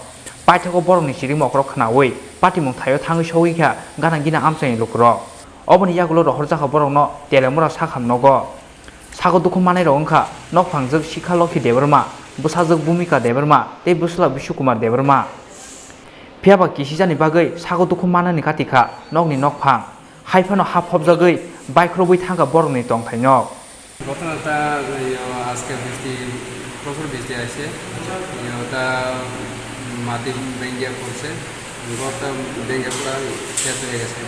Paithago borokni chirik mokrok khwnawi patimung thaio thangwi sogwi kha gana gina amchaini lukurok. Oboni yagulo rohorjakha borokno Telemura sakham nogo. Sago dukhu manai rok wngkha nokphangjwk Sikha Lokhi Debbarma, bwsajwk Bhumika Debbarma tei bwsla Bishu Kumar Debbarma. Phiyaba kisijani bagwi sago dukhu manani kati kha nokni nokphang. Hai phano ha phobjagwi baikhorobwi thangkha borokni tongthai nok. ঘটনাটা ইয়ে, আজকে বৃষ্টি, প্রচুর বৃষ্টি আসছে। ইয়ে, ওটা মাটি ভেঙে পড়ছে, ঘরটা ভেঙে পুরা শেষ হয়ে গেছে।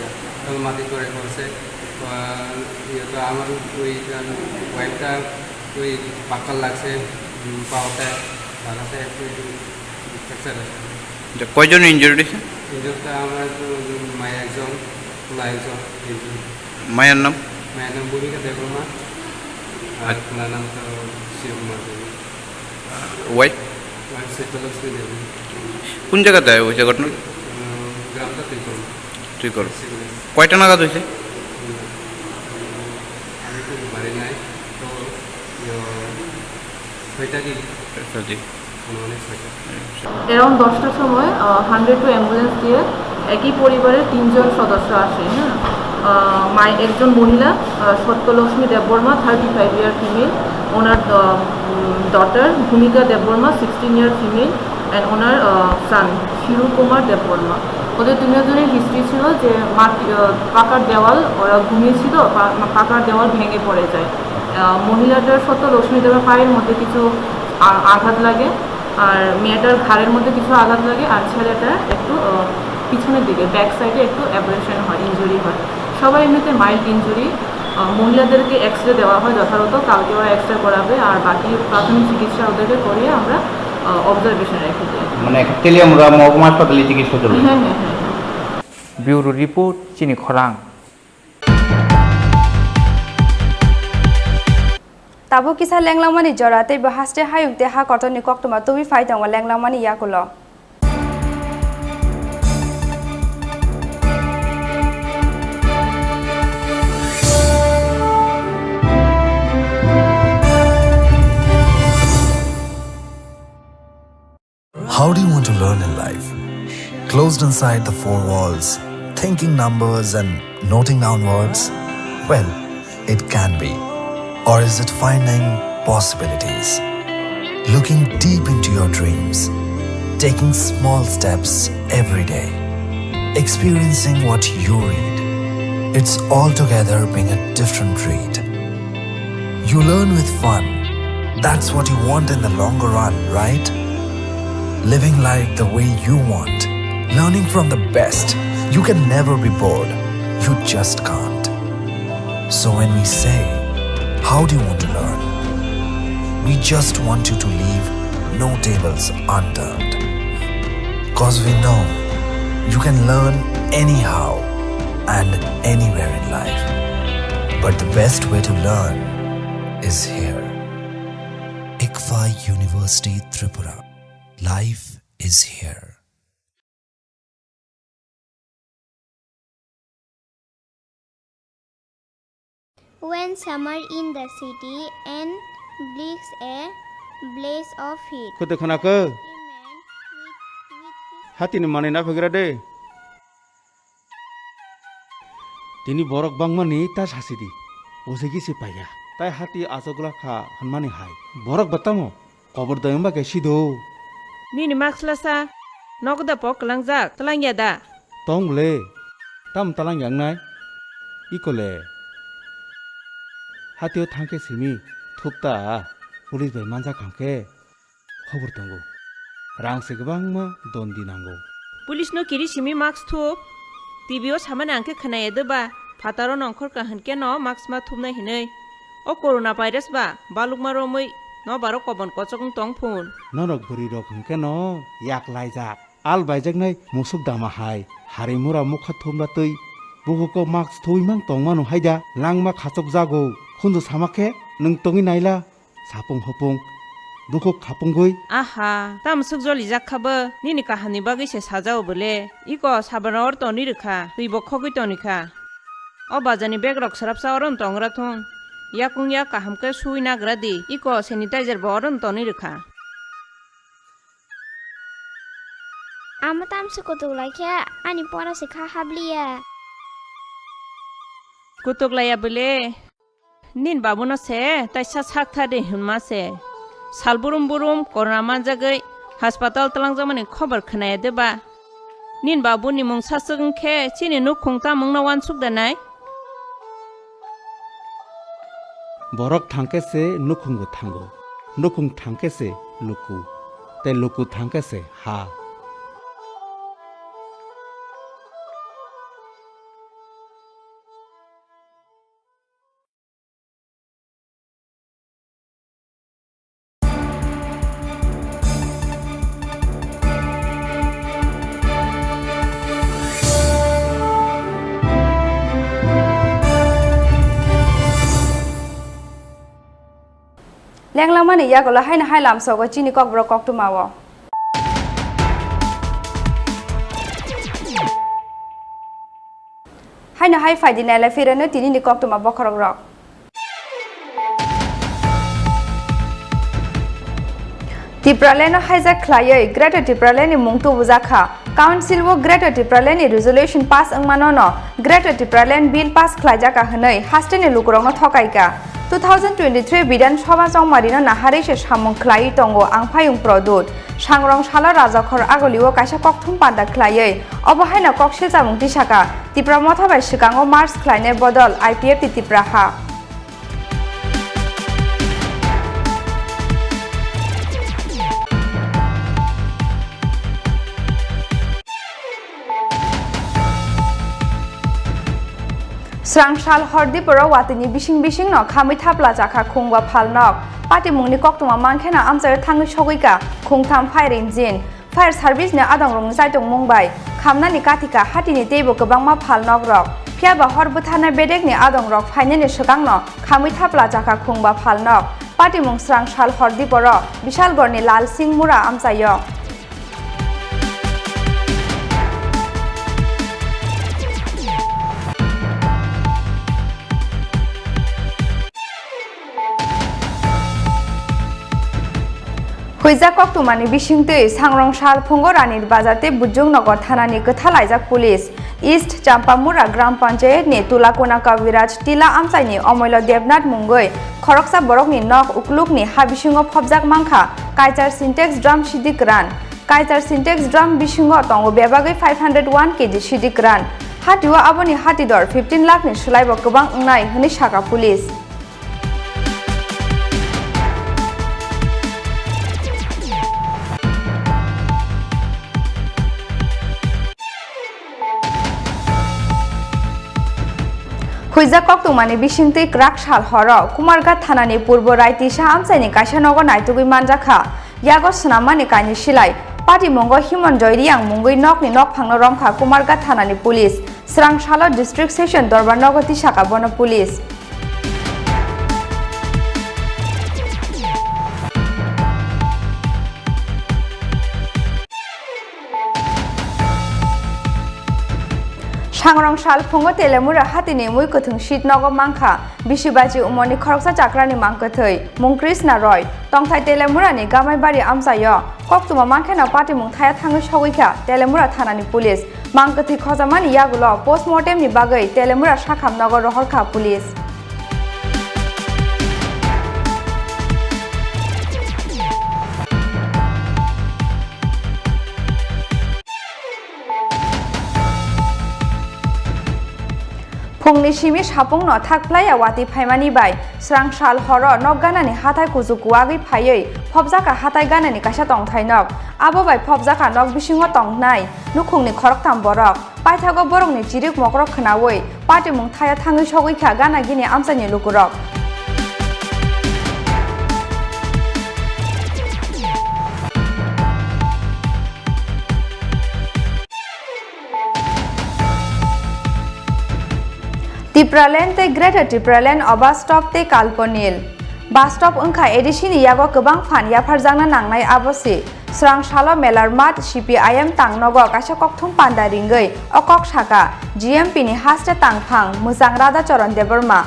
তবে মাটি তৈরি করছে। আহ, ইয়ে, তো আমার ওই, আহ, ওয়াইফটা ওই পাক্কা লাগছে, উম, পাওটা লাগাতে একটু ফ্র্যাকচার আছে। আচ্ছা, কয়জন ইনজুরিড হয়েছে? ইনজুরিটা আমার তো মায়ের একজন, পোলা একজন, তিনজন। মায়ের নাম? মায়ের নাম ভূমিকা দেববর্মা, আর আচ্ছা। পোলার নাম তো শিবকুমার দেবী। ওয়াইফ? ওয়াইফ সত্যলক্ষ্মী দেবী। কোন জায়গাতে হয়েছে ঘটনা? উম, গ্রামটা তুই করো। তুই করো। সিভিল। কয়টা নাগাদ হয়েছে? উম, আমি তো বাড়ি নাই, তো, ইয়ে, ছয়টা কি? ছয়টা কি? অ্যারাউন্ড দশটার সময়, আহ, হান্ড্রেড টু অ্যাম্বুলেন্স দিয়ে একই পরিবারের তিনজন সদস্য আসে, হ্যাঁ। আহ, মাই-, একজন মহিলা, ah, Satyalakshmi Debbarma, thirty five year female, ওনার, ah, um, daughter Bhumika Debbarma, sixteen year female, and ওনার, আহ, সান শিরু কুমার দেববর্মা। ওদের তিনজনের হিস্ট্রি ছিল যে মাটি, আহ, পাকার দেওয়াল, ওরা ঘুমিয়েছিল, পা-, পাকার দেওয়াল ভেঙে পড়ে যায়। আহ, মহিলাটার সত্য লক্ষ্মী দেবর পায়ের মধ্যে কিছু আ-, আঘাত লাগে, আর মেয়েটার ঘাড়ের মধ্যে কিছু আঘাত লাগে, আর ছেলেটার একটু, আহ, পিছনের দিকে, ব্যাক সাইডে একটু অ্যাব্রেশন হয়, ইনজুরি হয়। সবাই এমনিতে মাইল্ড ইনজুরি। আহ, মহিলাদেরকে এক্স রে দেওয়া হয় যথাযথ, কালকে ওরা এক্স রে করাবে, আর বাকি প্রাথমিক চিকিৎসা ওদেরকে করিয়ে আমরা, আহ, অবজারভেশনে রেখে দিই। মানে, তেলিয়ামুড়া মহকুমা হাসপাতালে চিকিৎসা চলে? হ্যাঁ, হ্যাঁ, হ্যাঁ, হ্যাঁ। Bureau report, Chini Khorang. Tabuk kisa lenglangmani jora tei bo haste hayung tei ha kotorni koktwma tubui phai tongo lenglangmani yakulo. How do you want to learn in life? Closed inside the four walls, thinking numbers and noting down words? Well, it can be. Or is it finding possibilities? Looking deep into your dreams, taking small steps every day, experiencing what you read. It's altogether being a different breed. You learn with fun. That's what you want in the longer run, right? Living life the way you want, learning from the best. You can never be bored. You just can't. So when we say, "How do you want to learn?" we just want you to leave no tables unturned. 'Cause we know you can learn anyhow and anywhere in life. But the best way to learn is here. ICFAI University Tripura. Life is here. When summer in the city and brings a blaze of heat. Khwtwi khwnakhe. Hati ni manwi na phagra de. Tini borok bangmani ta sasidi, ujigi se paiya. Tai hati achukla kha hwnmani hai. Borok ba tamo kobor dayung ba khe sido. Nini mask lasa, nogo da pok kwlangjak, twlangya da? Tong le, tam twlangya wngnai? Iko le. Hatio thangkhe simi, thupta, police bai manjak hangkhe. Khobor tongo. Rang se kwbangma dondi nango. Police no kiri simi mask thup. T V o samani ang khe khwnaya de ba. Phataro nongkhor kahwn khe no mask ma thupnai hinwi. O corona virus ba balukma romwi no baro kobon kochok wng tong phun. Norok bwrwi rok hwnkhe no yak laijak. Al baijaknai musuk dama hai. Hari mura mukha thumna twi. Bukuko mask thuwi mang tongmano haida. Langma khachok jago. Khunju sama khe nwng tongwi naila. Sapung hopung, bukhuk khapungwi. Aha, tamo swk jolijak kha bo? Nini kahamni bagwi se sajao bole. Iko sabano oro tonwi rwkha, twi bo khogwi tonikha. O bazarni bag rok swrapsa oro tongra thung. Yakung yak kaham khe suwi nagra di. Iko sanitizer bo oro tonwi rwkha. Amo tamse kutuk laikhe, ani pora se kha habliya. Kutuk laiya bole. Nin babuno se taisa sak tha de hwnma se. Sal burum burum corona manjagwi hospital twlangjakmani khobor khwnaya de ba? Nin babuni mung saswk wng khe chini nukhung tamungno uansuk da nai? Borok thang khe se nukhung bo thango, nukhung thang khe se luku, tei luku thang khe se ha. Lenglangmani yagulo haino hai lamsogo chini kokborok koktwmao. Haino hai phaidi nailai phirano tinini koktwma bokhorokrok. Tipraland no hijack khlaiwi Greater Tipraland ni mung tubujak kha. Council o Greater Tipraland ni resolution pass wngmano no Greater Tipraland Bill pass khlaijaka hwnwi hasteni lukurokno thokaika. Two thousand twenty-three Bidhan Sabha chongmarino naharwi se samung khlaiwi tongo Angphayung Produt. Sangrong salo Rajakhor Agoli o kaisa kokthum panda khlaiwi obo haino kok silchamung tisaka Tipra Motha bai swkango merge khlainai bodol I P F T Tipra ha. Srang sal hor diporo watwini bising bisingno khamwi thapla chakha khungba phalnok. Patimungni koktwma mankhe no amchaio thangwi sogwika khungtham fire engine. Fire service ni adongrokni chaitokmung bai khamnani kathika hatini teibo kwbangma phalnokrok. Phiyaba hor bwtharnai bedekni adongrok phainani swkangno khamwi thapla chakha khungba phalnok. Patimung srang sal hor diporo Bishalgorni Lal Singh Mura amchaio. Huijak koktwmani bisingtwi Sangrong sal phungo Ranir Bazar tei Bujung Nogor thanani kwtha laijak police. East Champamura Gram Panchayat ni Tulakona Kaviraj Tila amchaini Omoilo Debnath mungwi khoroksa borokni nok uklukni ha bisingo phobjak mankha kaichar Sintex drum sidi kwran. Kaichar Sintex drum bisingo tongo bebagwi five hundred one K G sidi kwran. Hatio aboni hati dor fifteen lakh ni swlaibo kwbang wngnai hwnwi saka police. Huijak koktwmani bisingtwi kwrak sal horo Kumarghat thanani Purbo Raitisa amchaini kaisa nogo naitugwi manjakha. Yago swnammani kainwi silai patimungo Himon Joy Reang mungwi nokni nokphangno romkha Kumarghat thanani police. Srang salo District Session Dorbar nogo tisaka bono police. Sangrong sal phungo Telemura hatini mui kwthwng seat nogo mankha bisi baji umorni khoroksa chakrani mangkwthwi mung Krishna Roy. Tongthai Telemurani Gamaibari amchaio koktwma mankheno patimung thaya thangwi sogwikha Telemura thanani police. Mangkwthwi khojamani yagulo post mortemni bagwi Telemura sakham nogo rohorkha police. Phungni simi sapungno thak phlaiya watwi phaimani bai srang sal horo nok ganani hathai kuchuk kuwagwi phaiwi phobjakha hathai ganani kaisa tongthai nok. Abo bai phobjakha nok bisingo tongnai nukhungni khoroktham borok. Paithago borokni chirik mokrok khwnawi patimung thaya thangwi sogwi kha gana gini amchaini lukurok. Tipraland tei Greater Tipraland o bus stop tei Kalponil. Bus stop wngkha A D C ni yago kwbang phan yapharjakna nangnai abo se. Srang salo Melar Math C P I M tang nogo kaisa kokthum panda ringwi o kok saka G M P ni haste tangphang mwchang Radha Charan Debbarma.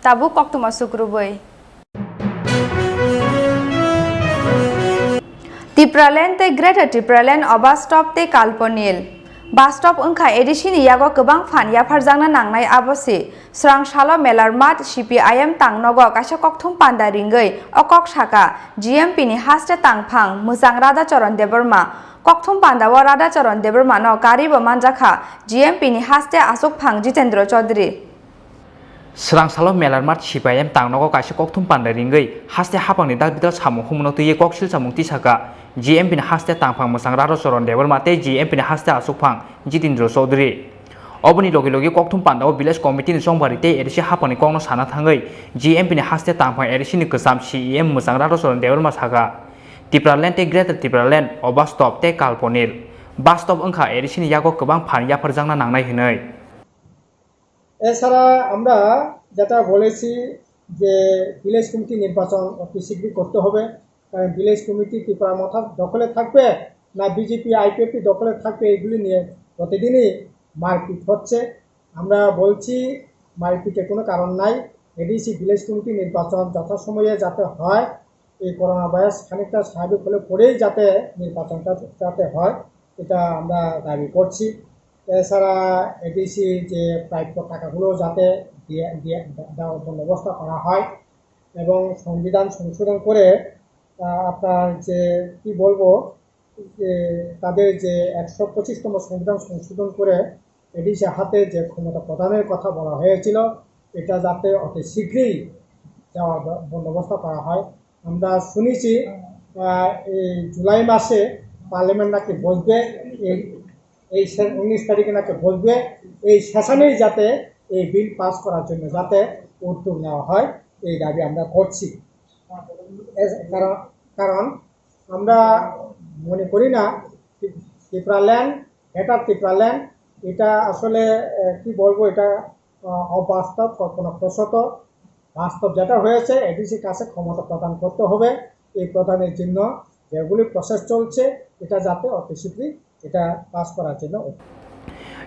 Tabuk koktwma sukrubwi. Tipraland tei Greater Tipraland o bus stop tei Kalponil. Bus stop wngkha A D C ni yago kwbang phan yapharjakna nangnai abo se. Srang salo Melar Math C P I M tang nogo kaisa kokthum panda ringwi o kok saka G M P ni haste tangphang mwchang Radha Charan Debbarma. Kokthum panda o Radha Charan Debbarma no karibo manjakha G M P ni haste achukphang Jitendra Chaudhary. Srang salo Melar Math C P I M tang nogo kaisa kokthum panda ringwi haste haphangni dak bidal samung humano twiwi kok silchamung tisaka G M P ni haste tangphang mwchang Radha Charan Debbarma tei G M P ni haste achukphang Jitendra Chaudhary. Oboni logi logi kokthum panda o village committee ni chongbari tei A D C haphangni kokno sana thangwi G M P ni haste tangphang A D C ni kwcham C E M mwchang Radha Charan Debbarma saka Tipraland tei Greater Tipraland o bus stop tei Kalponil. Bus stop wngkha A D C ni yago kwbang phan yapharjakna nangnai hwnwi. এছাড়া আমরা যেটা বলেছি যে village committee নির্বাচন অতি শীঘ্রই করতে হবে, কারণ ভিলেজ কমিটি ত্রিপুরা মথা দখলে থাকবে না বিজেপি আইপিএফটি দখলে থাকবে, এগুলি নিয়ে প্রতিদিনই মারপিট হচ্ছে। আমরা বলছি, মারপিটে কোনো কারণ নাই। এডিসি ভিলেজ কমিটি নির্বাচন যথাসময়ে যাতে হয়, এই করোনা ভাইরাস খানিকটা স্বাভাবিক হলে পরেই যাতে নির্বাচনটা যাতে হয়, এটা আমরা দাবি করছি। এছাড়া এডিসি যে প্রাপ্য টাকাগুলো যাতে দিয়ে দিয়ে দেওয়ার বন্দোবস্ত করা হয় এবং সংবিধান সংশোধন করে, আহ, আপনার যে কি বলবো, যে তাদের যে একশো পঁচিশতম সংবিধান সংশোধন করে এডিসি হাতে যে ক্ষমতা প্রদানের কথা বলা হয়েছিল, এটা যাতে অতি শীঘ্রই দেওয়ার ব-, বন্দোবস্ত করা হয়। আমরা শুনেছি, আহ, এই জুলাই মাসে পার্লামেন্ট নাকি বসবে, এই, এই সে-, উনিশ তারিখে নাকি বসবে, এই সেশনেই যাতে এই বিল পাস করার জন্য যাতে উদ্যোগ নেওয়া হয়, এই দাবি আমরা করছি। এ-, কারণ, কারণ আমরা মনে করি না ত্রিপুরাল্যান্ড, গ্রেটার ত্রিপুরাল্যান্ড, এটা আসলে, আহ, কি বলবো, এটা, আহ, অবাস্তব, কল্পনাপ্রসূত। বাস্তব যেটা হয়েছে, এডিসির কাছে ক্ষমতা প্রদান করতে হবে। এই প্রদানের জন্য যেগুলি প্রসেস চলছে, এটা যাতে অতি শীঘ্রই এটা পাস করার জন্য।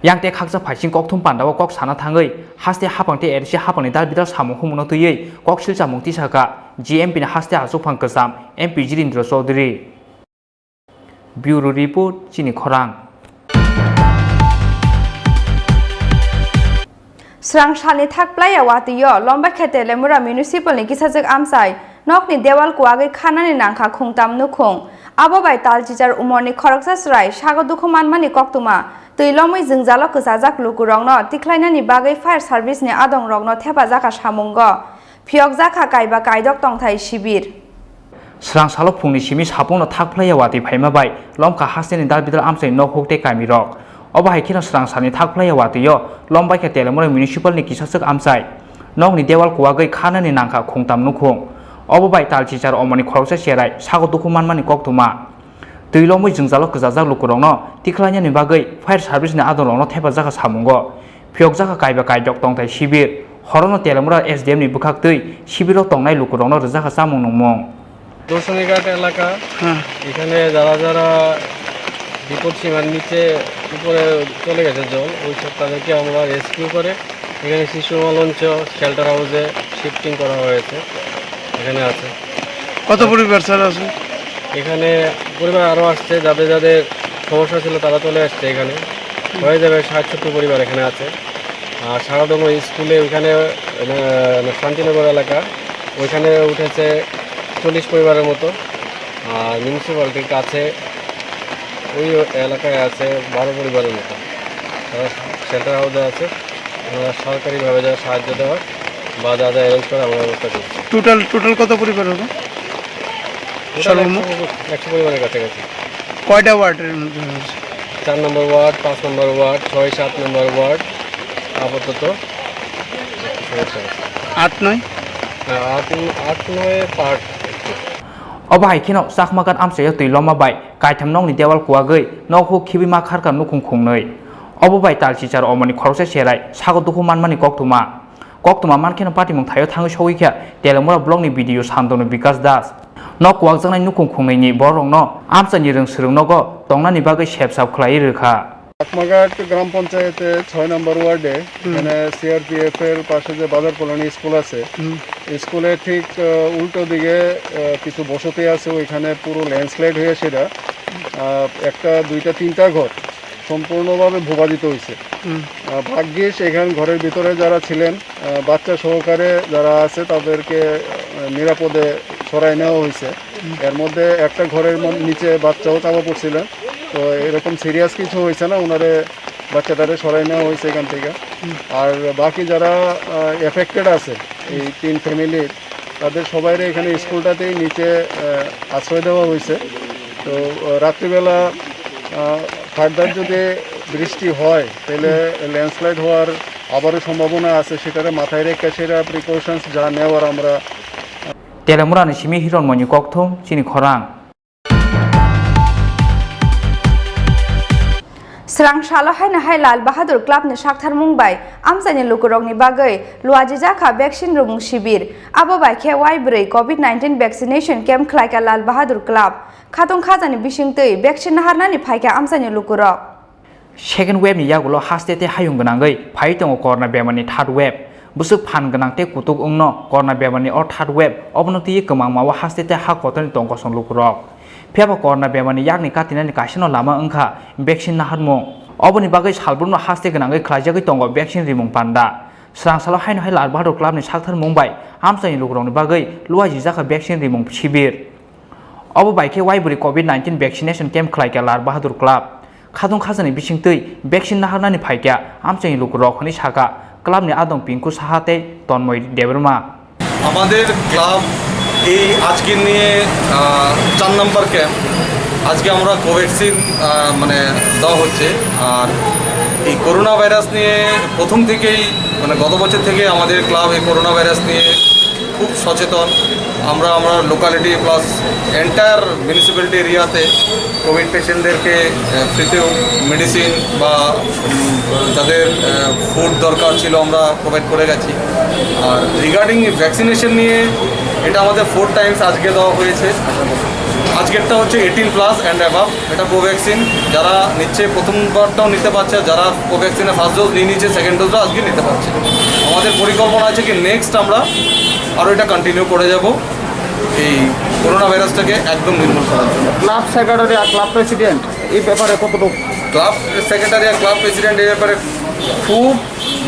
Yang tei khaksa phaising kokthum pandao kok sana thangwi haste hapang tei A D C hapangni dal bidal samung humungno twiwi kok silchamung tisakha G M P ni haste achukphang kwcham M P Jirindra Chaudhary. Bureau Report, Chini Khorang. Srang salni thak playa watwi-o Lombaikha Telemura Municipal ni kisajwk amchai nokni dewal kuwagwi khanani nangkha khungtam nukhung. Abo bai talchichar umorni khoroksa chwrai sago dukhu manmani koktwma twi lomwi jwngjalo kwchajak lukurokno tikhlainani bagwi fire service ni adongrokno thepajakha samungo. Phiyokjakha kaiba kaidok tongthai sibir. Srang salo phungni simi sapungno thak phlaiya watwi phaima bai lomkha hasteni dal bidal amchaini nok huk tei kamirok. Obo hai kheno srang salni thak phlaiya watwi-o Lombaikha Telemura Municipal ni kisaswk amchai nokni dewal kuwagwi khanani nangkha khungtam nukhung. Obo bai talchichar omoni khoroksa cherai sago dukhu manmani koktwma. Twi lomwi jwngjalo kwchajak lukurokno tikhlainani bagwi fire service ni adongrokno thepajakha samungo. Phiyokjakha kaiba kaidok tongthai sibir. Horono Telemura S D M ni bwkhaktwi sibiro tongnai lukurokno rwjakha chamung nungmung. দর্শনীঘাট এলাকা, হ্যাঁ। এখানে যারা যারা বিপদসীমার নিচে উপরে চলে গেছে জল, ওই সব তাদেরকে আমরা রেস্কিউ করে এখানে শিশু মঞ্চ শেল্টার হাউসে শিফটিং করা হয়েছে, এখানে আছে। কত পরিবার স্যার আছে? এখানে পরিবার আরও আসছে, যাদের যাদের সমস্যা ছিল তারা চলে আসছে এখানে। হয়ে যাবে ষাট সত্তর পরিবার এখানে আছে। আর সারাডোমো স্কুলে ওইখানে, আহ, শান্তিনগর এলাকা, ওইখানে উঠেছে চল্লিশ পরিবারের মতো। আর মিউনিসিপ্যালিটির কাছে ওই এলাকায় আছে বারো পরিবারের মতো, তারা শেল্টার হাউসে আছে। ওনারা সরকারিভাবে যা সাহায্য দেওয়ার বা যা যা অ্যারেঞ্জ করার আমরা ব্যবস্থা করছি। টোটাল, টোটাল কত পরিবার হবে? টোটাল সর্বমোট? একশো, একশো পরিবারের কাছাকাছি। কয়টা ওয়ার্ডের মধ্যে হয়েছে? চার নম্বর ওয়ার্ড, পাঁচ নম্বর ওয়ার্ড, ছয়, সাত নম্বর ওয়ার্ড আপাতত সমস্যা আছে। আট, নয়? হ্যাঁ, আট, আট, নয় part. Obo hai kheno Chakmagat amchaio twi loma bai kaitham nokni dewal kuwagwi nok huk khibima kharkha nukhung khungnwi. Obo bai talchichar omoni khoroksa cherai sago dukhu manmani koktwma. Koktwma mankheno patimung thaio thangwi sogwi kha Telemura block ni B D O Santanu Bikash Das. Nok kuwakjaknai nukhung khungnwini bororokno amchaini rwng swrwng nogo tongnani bagwi sep sap khlaiwi rwkha. Chakmaghat গ্রাম পঞ্চায়েতে ছয় নম্বর ওয়ার্ডে, হুম। এখানে সিআরপিএফ এর পাশে যে বাজার colony school আছে, হুম। স্কুলের ঠিক, আহ, উল্টো দিকে, আহ, কিছু বসতি আছে, ওইখানে পুরো ল্যান্ডস্লাইড হয়ে সেটা, আহ, একটা, দুইটা, তিনটা ঘর সম্পূর্ণভাবে ভূপাতিত হয়েছে। হুম। আহ, ভাগ্যিস এখানে ঘরের ভিতরে যারা ছিলেন, আহ, বাচ্চা সহকারে যারা আছে তাদেরকে, আহ, নিরাপদে সরায় নেওয়া হয়েছে। হুম। এর মধ্যে একটা ঘরের মন-, নিচে বাচ্চাও চাপা পড়ছিলেন। তো এরকম সিরিয়াস কিছু হয়েছে না, ওনারে, বাচ্চাটারে সরায় নেওয়া হয়েছে এখান থেকে। হুম। আর বাকি যারা, আহ, এফেক্টেড আছে, এই তিন ফ্যামিলির, তাদের সবাইরে এখানে স্কুলটাতেই নিচে, আহ, আশ্রয় দেওয়া হয়েছে। তো, আহ, রাত্রিবেলা, আহ, ফার্দার যদি বৃষ্টি হয়, তাহলে হুম। ল্যান্ডস্লাইড হওয়ার আবারও সম্ভাবনা আছে, সেটারে মাথায় রেখে সেটা প্রিকশনস যা নেওয়ার আমরা Telemura ni simi Hironmoini kokthum, Chini Khorang. Srang salo haino hai Lal Bahadur Club ni saktharmung bai amchaini lukurokni bagwi luajijakha vaccine rwmung sibir. Abo bai khe wai bwrwi covid nineteen vaccination camp khlaikha Lal Bahadur Club. Khatung khajani bisingtwi vaccine naharnani phaikha amchaini lukurok. Second wave ni yagulo haste tei hayung gwnangwi phai tongo corona bemar ni third wave. Bwswk phan gwnang tei kutuk wngno corona bemar ni o third wave, obono twiwi kwmangma o haste tei ha kotorni tong kosong lukurok. Phiya ba corona bemar ni yakni katinani kaisano lama wngkha vaccine naharmung. Oboni bagwi salbrumno haste gwnangwi khlaijagwi tongo vaccine rimung panda. Swrang salo haino hai Lal Bahadur Club ni sakthar mung bai amchaini lukurokni bagwi luaijijak kha vaccine rimung sibir. Obo bai khe waibwrwi covid nineteen vaccination camp khlai kha Lal Bahadur Club. Khadung khajani bisingtwi vaccine naharnani phai kha amchaini lukurok hwnwi sakha club ni adong Pinku Saha tei Tonmoi Debbarma. আমাদের ক্লাব এই আজকে নিয়ে, আহ, চার নম্বর ক্যাম্প। আজকে আমরা কোভ্যাক্সিন, আহ, মানে দেওয়া হচ্ছে। আর এই করোনা ভাইরাস নিয়ে প্রথম থেকেই, মানে গত বছর থেকে আমাদের ক্লাব এই করোনা ভাইরাস নিয়ে খুব সচেতন। আমরা, আমরা লোকালিটি প্লাস এন্টায়ার মিউনিসিপ্যালিটি এরিয়াতে কোভিড পেশেন্টদেরকে, আহ, ফ্রিতে মেডিসিন বা, উম, যাদের, আহ, ফুড দরকার ছিল আমরা প্রোভাইড করে গেছি। আর রিগার্ডিং ভ্যাকসিনেশন নিয়ে, এটা আমাদের ফোর টাইমস আজকে দেওয়া হয়েছে। আজকেরটা হচ্ছে এইটিন প্লাস অ্যান্ড অ্যাবাভ, এটা কোভ্যাক্সিন। যারা নিচ্ছে প্রথমবারটাও নিতে পারছে, যারা কোভ্যাক্সিনের ফার্স্ট ডোজ নিয়ে নিচ্ছে, সেকেন্ড ডোজও আজকে নিতে পারছে। আমাদের পরিকল্পনা আছে কি নেক্সট আমরা আরও এটা কন্টিনিউ করে যাব এই করোনা ভাইরাসটাকে একদম নির্মূল করার জন্য। ক্লাব সেক্রেটারি আর ক্লাব প্রেসিডেন্ট এই ব্যাপারে কতটুকু? ক্লাব সেক্রেটারি আর ক্লাব প্রেসিডেন্ট এই ব্যাপারে খুব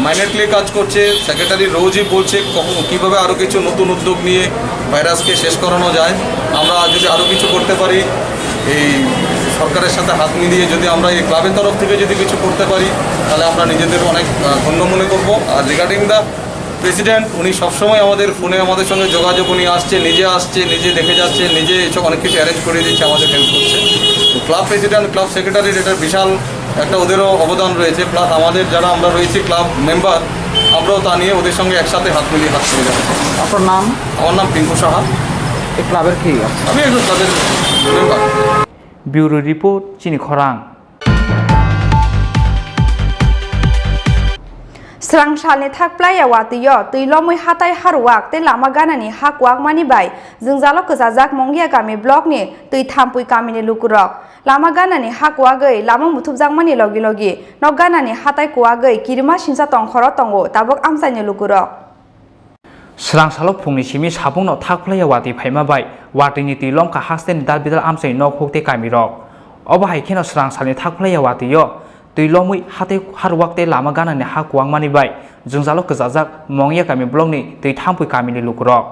মাইনেটলি কাজ করছে। সেক্রেটারি রোজই বলছে কখন, কীভাবে আরও কিছু নতুন উদ্যোগ নিয়ে ভাইরাসকে শেষ করানো যায়। আমরা যদি আরও কিছু করতে পারি, এই সরকারের সাথে হাত মিলিয়ে যদি আমরা এই ক্লাবের তরফ থেকে যদি কিছু করতে পারি, তাহলে আমরা নিজেদের অনেক, আহ, ধন্য মনে করব। আর রিগার্ডিং দ্য প্রেসিডেন্ট, উনি সবসময় আমাদের ফোনে আমাদের সঙ্গে যোগাযোগ, উনি আসছে, নিজে আসছে, নিজে দেখে যাচ্ছে, নিজে এসব অনেক কিছু অ্যারেঞ্জ করে দিচ্ছে, আমাদের হেল্প করছে। তো ক্লাব প্রেসিডেন্ট, ক্লাব সেক্রেটারির এটা বিশাল একটা ওদেরও অবদান রয়েছে, প্লাস আমাদের যারা আমরা রয়েছি ক্লাব মেম্বার, আমরাও তা নিয়ে ওদের সঙ্গে একসাথে হাত মিলিয়ে কাজ করে যাচ্ছি। আপনার নাম? আমার নাম পিঙ্কু সাহা। এই ক্লাবের কি? আমি একজন ক্লাবের member. Bureau report, Chini Khorang. Swrang salni thak plaiya watwi-o twi lomwi hatai haruwak tei lama ganani ha kuwakmani bai jwngjalo kwchajak Mongya kami blockni twi Thampui kamini lukurok. Lama ganani ha kuwagwi lama muthupjakmani logi logi nok ganani hatai kuwagwi kirima singcha tongkhoro tongo tabuk amchaini lukurok. Swrang salo phungni simi sabungno thak phlaiya watwi phaima bai watwini twi lomkha hasteni dal bidal amchaini nok huk tei kamirok. Obo hai kheno swrang salni thak phlaiya watwi-o twi lomwi hatei haruwak tei lama ganani ha kuwangmani bai jwngjalo kwchajak Mongya kami blockni twi Thampui kamini lukurok.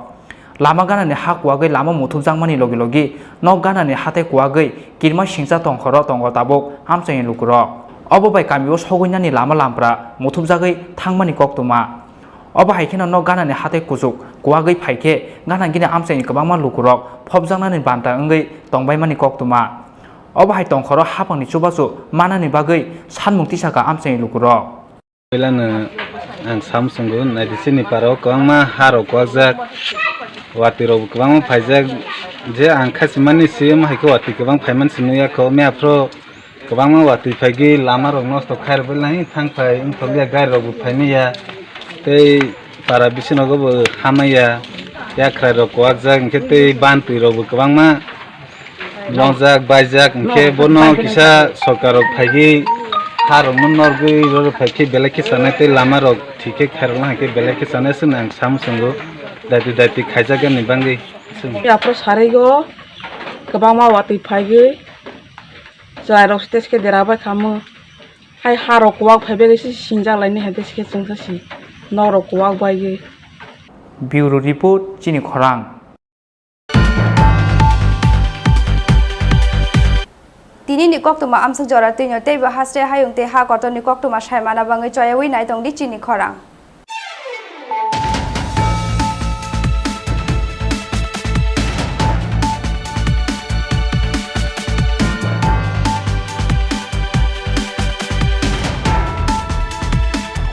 Lama ganani ha kuwagwi lama muthupjakmani logi logi nok ganani hatei kuwagwi kirima singcha tongkhoro tongo tabuk amchaini lukurok. Obo bai kamio sogwinani lama lampra muthupjagwi thangmani koktwma. Obo hai kheno nok ganani hatei kuchuk kuwagwi phai khe gana gini amchaini kwbangma lukurok phobjaknani banta wngwi tongbaimani koktwma. Obo hai tongkhoro haphangni chubachu manani bagwi sanmung tisakha amchaini lukurok. Puilano ang samswngo naidi chini parao kwbangma harok kwakjak, watwi rokbo kwbangma phaijak, je ang khasimani swi omo hai khe watwi kwbang phaimani se nukya kho, mia phro kwbangma watwi phaigwi lama rok nosto khairok bai lai thang phai wngthokya, gari rokbo phaimaya tei para bising nogo bo hamaya, yakhrai rok kwakjak hinkhe tei bantwi rokbo kwbangma longjak baijak hinkhe bono kisa sorkar rok phaigwi ha rokno norgwi rorok phaikhe belai khe chanai tei lama rok thik khe khairokna hinkhe belai khe chanai se nang samswngo daiti daiti khaijakgani bagwi. Aphuru sarigo kwbangma watwi phaigwi. Chwrairok stage khe dera bai kha omo. Hai harok kuwak phai bagwi se singjak laini hai tei se khe chwngsa si nokrok kuwak bai gwi. Bureau report, Chini Khorang. Tini ni koktwma amswk jora twino teibo hasre hayung tei ha kotorni koktwma saimana bagwi choyawi nai tongdi Chini Khorang.